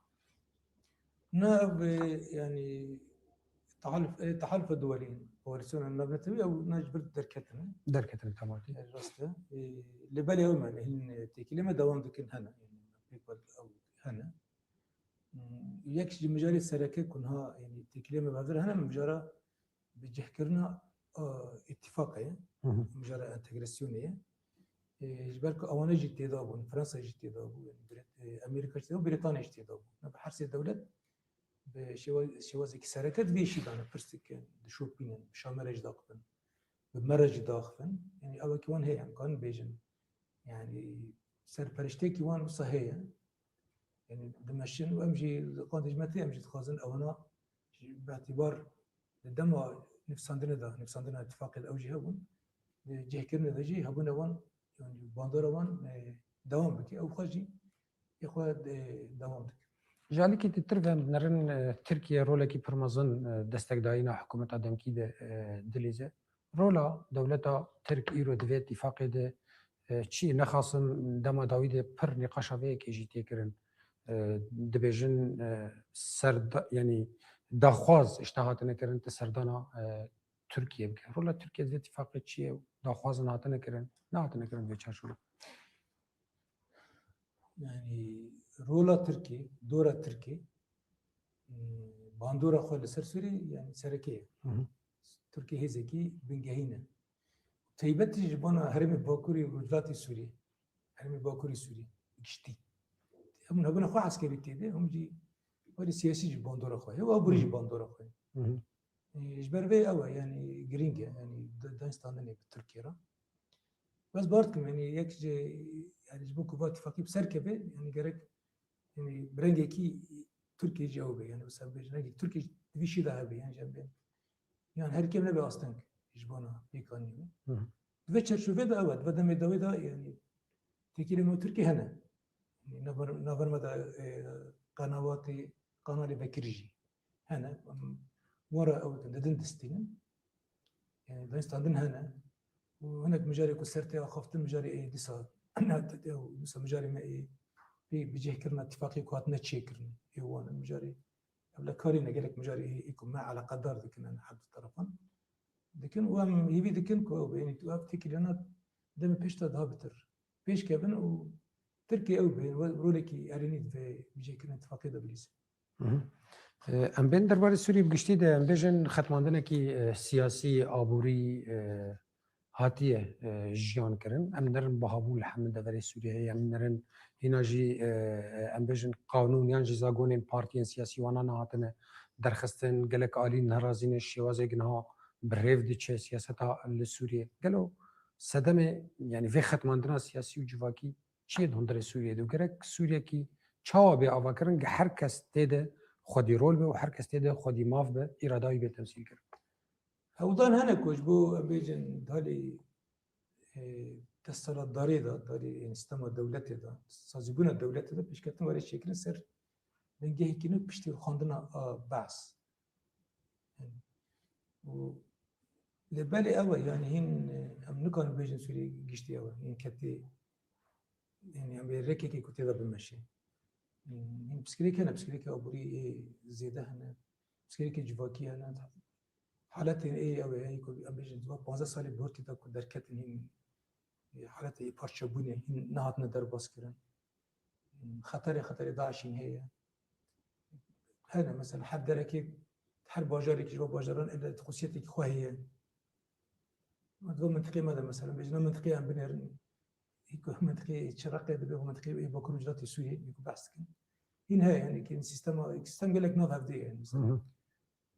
Na, ev, e, yani, tehaluf, e, tehalufa duwelî, koalîsyona navnetewî, ew na ji vir derketine. Derketine, tamam. E, rast e. E, lê belê ew me, hîn, e, têkilê me dewam dikin hene. Yani, pêk ve ew hene. Hmm, yek ji mijarê sereke ku niha, yani, têkilê me bi hev re hene, mijara bi cihkirina, a, îtîfaqê ye, Hı hı. mijara entegrasyonê ye. E, ji ber ku ewane jî têda bûn, Fransa jî têda bû, yani Brit-, e, Amerîka jî têda bû, Brîtanya jî têda bû. Yani her sê dewlet bi şêwa-, şêwazekî sereke di vê îşî de ne, pirs dikin, dişopînin, bi Şamê re jî daxivin, bi me re jî daxivin. Yani ew wekî wan heye, em karin bêjin. Yani serpereştiyekî wan wisa heye. Yani dimeşin û em jî li qandê ji me tê, em jî dixwazin ewana jî bi îtîbar di dema nivîsandinê de, nivîsandina îtîfaqê de ew jî hebûn, di cihkirinê de jî hebûna wan, yani bandora wan, e, dewam bike. Ew xwe jî, ê xwe, e, dewam dike. Ji alîkî di tir ve em dinerin, e, Tirkiye rolekî pir mezin, e, destekdayîna hikûmeta demkî de, e, dilîze. Rola dewleta Tirk îro di vê îtîfaqê de, e, çi ye? Nexasim dema dawî de pir nîqaşa vê yekê jî tê kirin. E, dibêjin, e, serda-, yanî daxwaz işte hatine kirin ti serdana, e, Tirkiye bike. Rola Tirkiye di vê îtîfaqê çi ye? Daxwazin hatine kirin, nehatine kirin vê çarçoyê? Yani rola Tirkî, dora Tirkî, e, bandora xwe li ser Sûriyê, yani sereke ye. Hı hı. Tirkî hêzekî bingehîn e. Taybetî ji bona herêmê Bakurî û Rojhilatê Sûriyê, herêmê Bakurî Sûriyê giştî. Hûn hebûna xwe eskerî tê de, hûn jî were siyasî jî bandora xwe heye û aborî jî bandora xwe heye. Hı hı. E, ji ber vê ew e, yani girîng e, yani da-, danîstandinê bi Tirkiyê re. Ez bar dikim, yani yek ji, yani ji bo ku va tifaqî bi ser keve, yani gerek, yani bi rengekî Tirkiyê jî ew be, yani wisa bêjin, rengekî Tirkiyê jî di vî şî de hebe, yani ji em bên. Yan her kêm nebe asteng ji bona pêkanî be. Hı hı. Di vê çerçovê de ew e, di vê demê dawî de, yani têkilê me Tirkiyê hene. Yani naver-, naver me de, e, qenawatê, qanalê vekirî jî hene. Em wan re ew dikin, didin distînin. Yani danîstandin hene. Û hinek mijarê ku ser tê axaftin, mijarê ê dîsa, dîsa mijarê me ê pê bicihkirina tifaqê ku hatine çêkirin. Ê wan mijarê ev le karî ne, gelek mijarê ê, ê ku me eleqedar dikin, yani her du terefan dikin. Û em hîvî dikin ku ew, yani tu ev têkiliyana demê pêş de daha bitir pêş kevin û Tirkiye ew bên, we rolekî erênî di vê bicihkirina tifaqê de bilîzin. Hı hı. E, em bên derbarê Sûriyê bi giştî de em bêjin xetmandinekî, e, siyasî, aborî, e, hatiye, e, jiyan kirin. Em nerin bihabû li hemû deverê Sûriyê heye, em nerin hîna jî, e, e, em bêjin qanûn yan jî zagonên partiyên siyasî wana nehatine derxistin. Gelek alî nerazî ne şêwazê niha bi rêv diçe siyaseta li Sûriyê. Gelo sedemê, yani vê xetmandina siyasî û civakî çi ye di hundirê Sûriyê de û gerek Sûriyekî çawa bê avakirin, ge her kes tê de xwedî rol be û her kes tê de xwedî maf be, îrada wî bê temsîl kirin? Hewldan hene ku ji bo, em bêjin, dalê, e, desthilatdariyê de, dalê, e, sîstema dewletê de, sazîbûna dewletê de pêşketin were çêkirin ser bingehekî nû piştî xwendina, a, Be's. Û lê belê ew e, yani hîn, e, em nikarin bêjin Sûriyê giştî ew e, hîn ketê, yani em ê rêkekê ku tê de bimeşin. Hîn piskirêk hene, piskirêkê aborî ê zêde hene, piskirêkê civakî hene. Haletên ê ew ê, heyî ku em bêjin, di van panzdeh salê bi hurtî de ku derketin hîn, ê, haletê ê parçebûnê hîn nehatine derbas kirin. Xeterê, xeterê DAIŞ hîn heye. Hene, mesela her derekê, her bajarekî ji bo bajaran ele xusiyeteke xwe heye. Di van mintiqê me de, mesela, bêjin, mintiqê em binêrin. Hîku mintiqê Çiraqê dibe, bu mintiqê ê Bakur û Rojhilatê Sûriyê, hîku behs dikin. Hîn heye, yani ki sîstema, sîstem gelek nav hevdê ye, yani, Hı hı.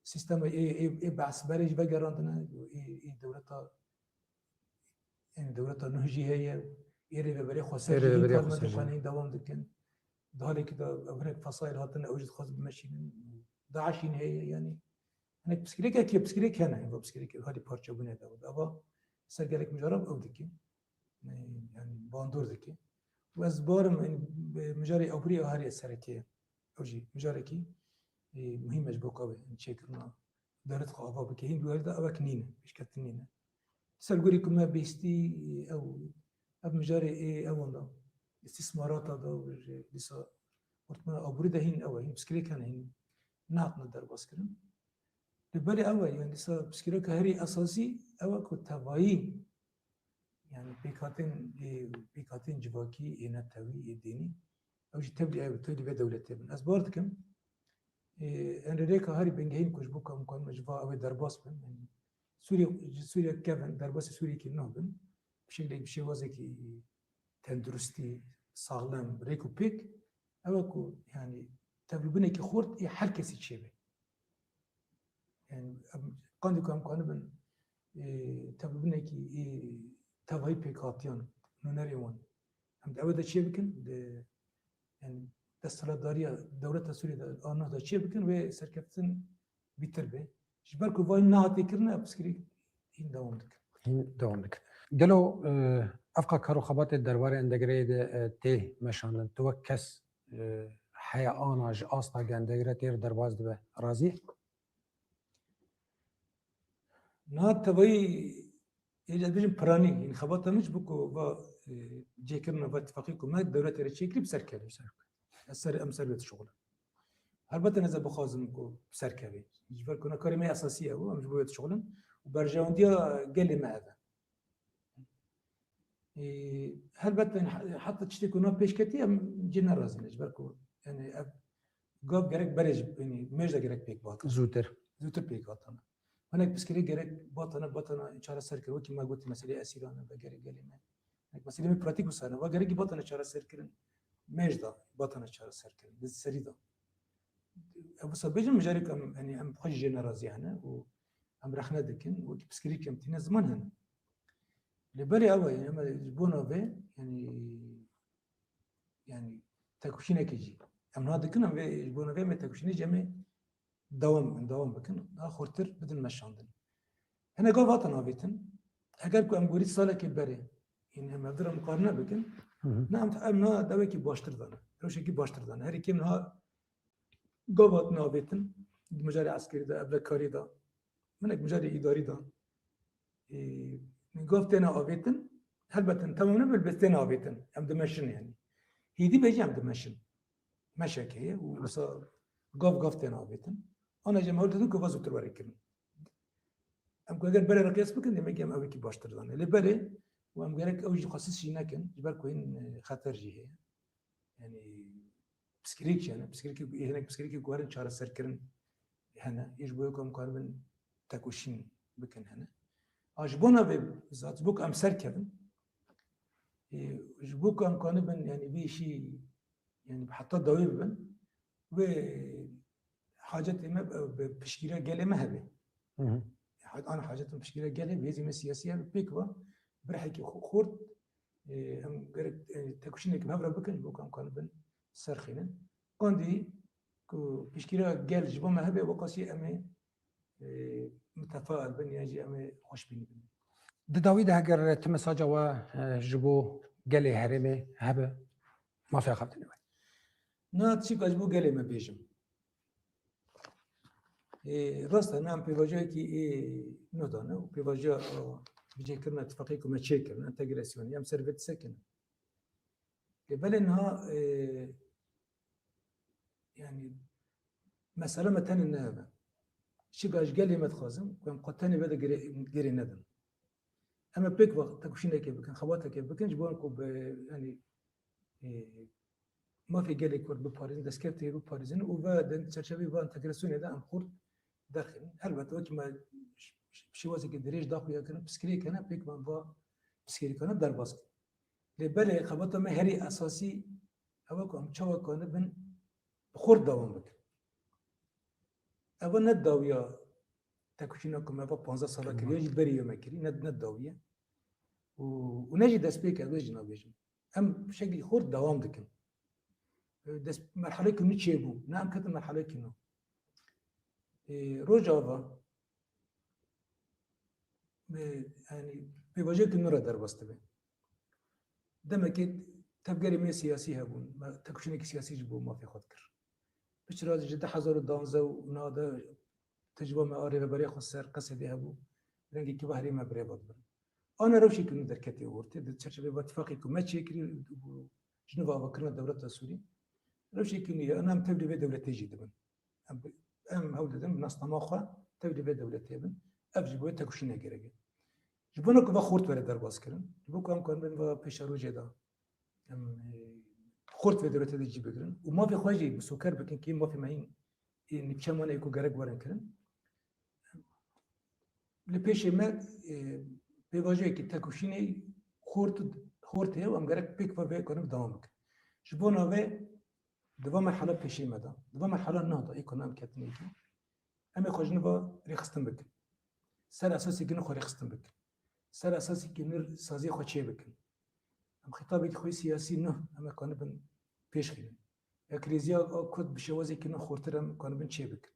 Sîstema ê, ê, ê behsberê jî vegerandine, ê, ê dewleta, yani dewleta nuh jî heye, ê rêveberê xweser Ê jî hîn rêveberê karmendê xweser jî. xwe hîn dewam dikin. Di halekî de ev hinek fesaîl hatine, ew jî dixwazin bimeşînin. DAIŞ hîn heye, yani hinek piskirêkek, piskirêk hene, hêva piskirêk halî parçebûnê de. Eva ser gelek mijaran ew dike. Yani bandor dike. Û ez barim, yani, mijarê aborî a herî sereke ye. Ew jî mijarekî, e, muhîm e ji bo ku ew çêkirina dewlet xwe ava bike. Hîn di wê de ewek nîne, pêşketin nîne. Ser gorî ku me bihîstî, e, ew, ev mijarê ê ewan de, îstîsmarata de û ji dîsa ortmana aborî de hîn ew e, hîn piskirêk hene, hîn nehatine derbas kirin. Lê belê ew e, yani dîsa piskirêka herî esasî ew e ku tevayî, yani pêkhatên, ê, pêkhatên civakî, ê netewî, ê dînî, ew jî tevlî ew, tevlî vê dewletê bin. Ez bar dikim, ê, em rêka herî bingehîn ku ji bo ku em karin ji va ew ê derbas bin, yani Sûriye, ji Sûriye kevin, derbasî Sûriyekî nuh bin, bi şeklekî, bi şêwazekî tenduristî, saxlem, rêk û pêk, ew e ku, yani, tevlîbûnekî xurt ê her kesî çêbe. Yani, em, qandî ku em kanibin, e, tevlîbûnekî, e, tevayî pêkhatiyan, nûnerê wan. Em di ew de çê bikin, di, yani, desthilatdariya dewleta Sûriyê de, a nuh de çê bikin, wê serkeftin bîtir be. Ji ber ku vayî nehatê kirin, ev piskirî hîn dewam dikin. Hîn dewam dikin. Gelo, e, evqa kar û xebatê derbarê endegreyê de, e, tê meşandin? Tu wek kes, e, heya ana ji asta ge endegre tê re derbas dibe, razî? Niha tevayî, ê ez bêjim piranî, yanî xebata min ji bo ku va, e, cêkirina va tifaqî ku me dewletê re çêkirî bi ser kevê. Ez ser, em ser vê dişuxulin. Helbet ez ê bixwazim ku bi ser kevê. Ji ber ku ne karê me esasî ye, em ji bo vê dişuxulin û berjewendiya gelê me ev e. Ê, helbet, yanî, he-, heta tiştê ku nav pêş ketî, em cê nerazî ne. Ji ber ku, yanî, ev gav gerek berê ji, yanî, mêj de gerek pêk bihatin. Zûtir. Zûtir pêk hatana. Hinek piskirî gerek batana, batana çareser kirin. Wekî me gotî, meseleyê esîran e, ve gerek gelê me. Hinek meseleyê me pratîk wisa ne. Va gerekî batana çareser kirin. Mêj de batana çareser kirin. Di serî de. Ev wisa bêjin, mijarê ku em, yanî, em xwe jî jê nerazî hene û em rexne dikin, wekî piskirî ku em tîne ziman hene. Lê belê ew e, yanî, em ji bona vê, yanî, yanî, tekoşînekê jî. Em niha dikin, em vê, ji bona vê em ê tekoşînê jî em ê dewam bikin, dewam bikin. Daha xurtir bidin meşandin. Hinek gav hatin avêtin. Eger ku em gorî salekê berê, yanî, em hevdira muqarene bikin, Hı hı. ne em, em niha dewekî baştir dane. Rewşekî baştir dane. Herî kêm niha gav hatin avêtin. Di mijarê eskerî de, evlekarî de. Hinek mijarê îdarî de. Ê, gav têne avêtin, helbet in, temam ne, belbet têne avêtin. Em dimeşin yanî. Hêdî be jî em dimeşin. Meşeke ye û wisa gav gav têne avêtin. Ana jî em hewl didin ku va zûtir were kirin. Em ku eger berê re qiyas bikin, demek em ewekî baştir dane. Lê berê û em gerek ew jî xwesis jî nekin, ji ber ku hîn, e, xeter jî heye. Yanî piskirêk jî hene, piskirêkî, hinek piskirêkî ku herin çareserkirin hene. Yê ji bo ku em karibin tekoşîn bikin hene. A ji bona vê zat, ji bo ku em serkevin, e, ji bo ku em kanibin, yanî vê işî, yanî heta dawî bibin, wê hacetê me bi, bi piştgiriya gelê me hebe. Hı hı. An hacetên piştgiriya gelê, hêzê me siyasî hebe, pêk ve bi rihekî xu-, xurt, e, em gerek, e, tekoşînekî bi hev re bikin, ji bo ku em kanibin serxînin. Qandî ku piştgiriya gel ji bo me hebe, wekasî em ê, e, mitefail bin, yan jî em ê xweşbînî bin. Di dawî de heger ti mesaja we, e, ji bo gelê herêmê hebe, mafê xwe bidinê we. Na tişîka ji bo gelê me bêjim. Ê, rast e, em pêvajoyekî ê nû dane û pêvajoya, a, bicihkirina tifaqê ku me çêkirin, entegrasyonê, em ser vê disekinin. Lê belê niha, ê, yanî, mesele me tenê ne ev e. Çi gaş gelê me dixwazin, ku em xwe tenê vê de girê, girê nedin. Em ê pêk ve tekoşînekê bikin, xebateke bikin, ji bo ku bi, yanî, e, mafê gelê Kurd biparêzin, destkeftê biparêzin û ve di çerçeveyê ve entegrasyonê de em xurt derxînin. Helbet, wekî me ş-, ş-, şêwazekî dirêj daxuya kirin, piskirêk hene, pêk ve em va piskirêkane derbas kirin. Lê belê xebata me herî esasî ew e ku em çawa kanibin bi xurt dewam bikin. Ev ne dawiya tekoşîna ku me va panzdeh sala kiriye, jî berî ye me kirî, ne, ne dawiye. Û, û ne jî destpêk e, ez wê jî nabêjim. Em şeklî xurt dewam dikin. Dest, merhelekî nû çêbû. Ne em ketin merhelekî nû. Ê, Rojava, ê, yanî, pêvajoyekî nû re derbas dibe. Demekê tevgerê me siyasî hebûn. Me tekoşînekî siyasî ji bo mafê xwe dikir. Piçira ji du hezar û duwazdeh û niha de tecrûba me a rêveberiya xwe ser Qesedê hebû. Rengekî va herê me birêve dibin. Ana rewşekî nû derketî ortê, di çerçevê va tifaqê ku me çêkirî û ji nû ve avakirina dewleta Sûrî. Rewşekî nû ye, ana em tevlî vê dewletê jî dibin. Em, em hewl didin bi nasnama xwe tevlî vê dewletê bin. Ev ji bo wê tekoşîne gerek e. Ji bona ku va xurt were derbas kirin, ji bo ku em karin bin va pêşerojê de, em, e, xurt vê dewletê de cî bigirin û mafê xwe jî misoker bikin, kê mafê me hîn, e, nîvçe mane ku gerek werin kirin. Li pêşê me, e, pêvajoyekî tekoşînê xurt, xurt heye û em gerek pêk ve vê karin dewam bikin. Ji bona vê di va merhala pêşê me de, di va merhala nû de, ê ku em ketin êkî, em ê xwe ji nû ve rêxistin bikin. Ser esasekî nû xwe rêxistin bikin. Ser esasekî nû saziyê xwe çê bikin. Em xîtabekî xwe siyasî nû em ê kanibin pêş xînin. Ya krîziya Kurd bi şêwazekî nû xurtir em kanibin çê bikin.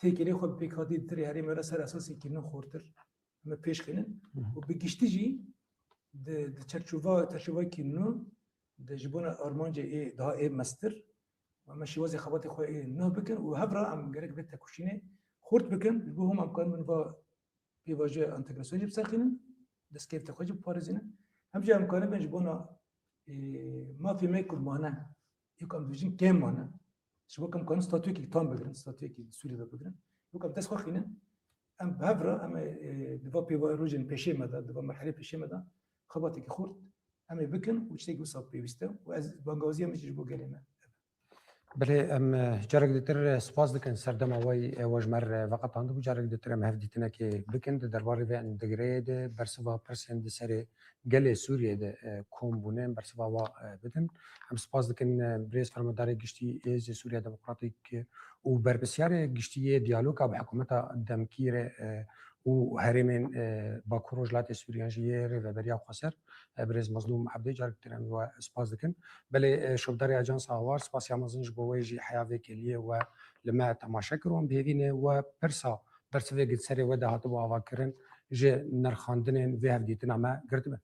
Têkilî xwe bi pêkhatî di tirê herêmê re ser esasekî nû xurtir em ê pêş xînin. Hı hı. Û bi giştî jî di, di çerçova, çerçovayekî nû de ji bona armancê ê daha ê mestir, em ê şêwazê xebatê xwe ê nû bikin û hev re em gerek vê tekoşînê xurt bikin, ji bo hûn em karin bin va pêvajoya entegrasyonê jî biserxînin, destkeftê xwe jî biparêzînin. Hem jî em karibin ji bona, e, mafê me ku mane, yek em dibêjin kêm mane. Ji bo ku em karin statuyekî tam bigirin, statuyekî li Sûriyê de bigirin. Wek em dest xwe xînin, em bi hev re, em ê, e, di va pêva rojên pêşê me de, di va merhelê pêşê me de xebatekî xurt em ê bikin û tiştekî wisa pêwîst e û ez bangawaziya min jî ji bo gelê me. Belê, em, e, carek ditir, e, spas dikin serdema we, e, we ji me re veqetandibû. Carek ditir em hevdîtinekê bikin di derbarê vê entegreyê de, bersiva pirsên di serê gelê Sûriyê de, e, kom bûne, em bersiva wa, e, bidin. Em spas dikin, e, birêz Fermandarê Giştî Hêzê Sûriya Demokratîk, e, û berpirsiyarê giştî yê diyaloga bi hikûmeta demkî re, e, û herêmên, e, Bakur Rojhilatê Sûriyan jî yê Rêveberiya Xweser, e, birêz Mezlûm Ebdê, carek ditir em we spas dikin. Belê, e, şopdarê Ajansa Hawar, spasiya mezin ji bo we jî heya vê kêliyê we li me temaşe kir û em bi hêvî ne we pirsa bersivê ku di serê we de hatibû avakirin ji nirxandinên vê hevdîtina me girtibin.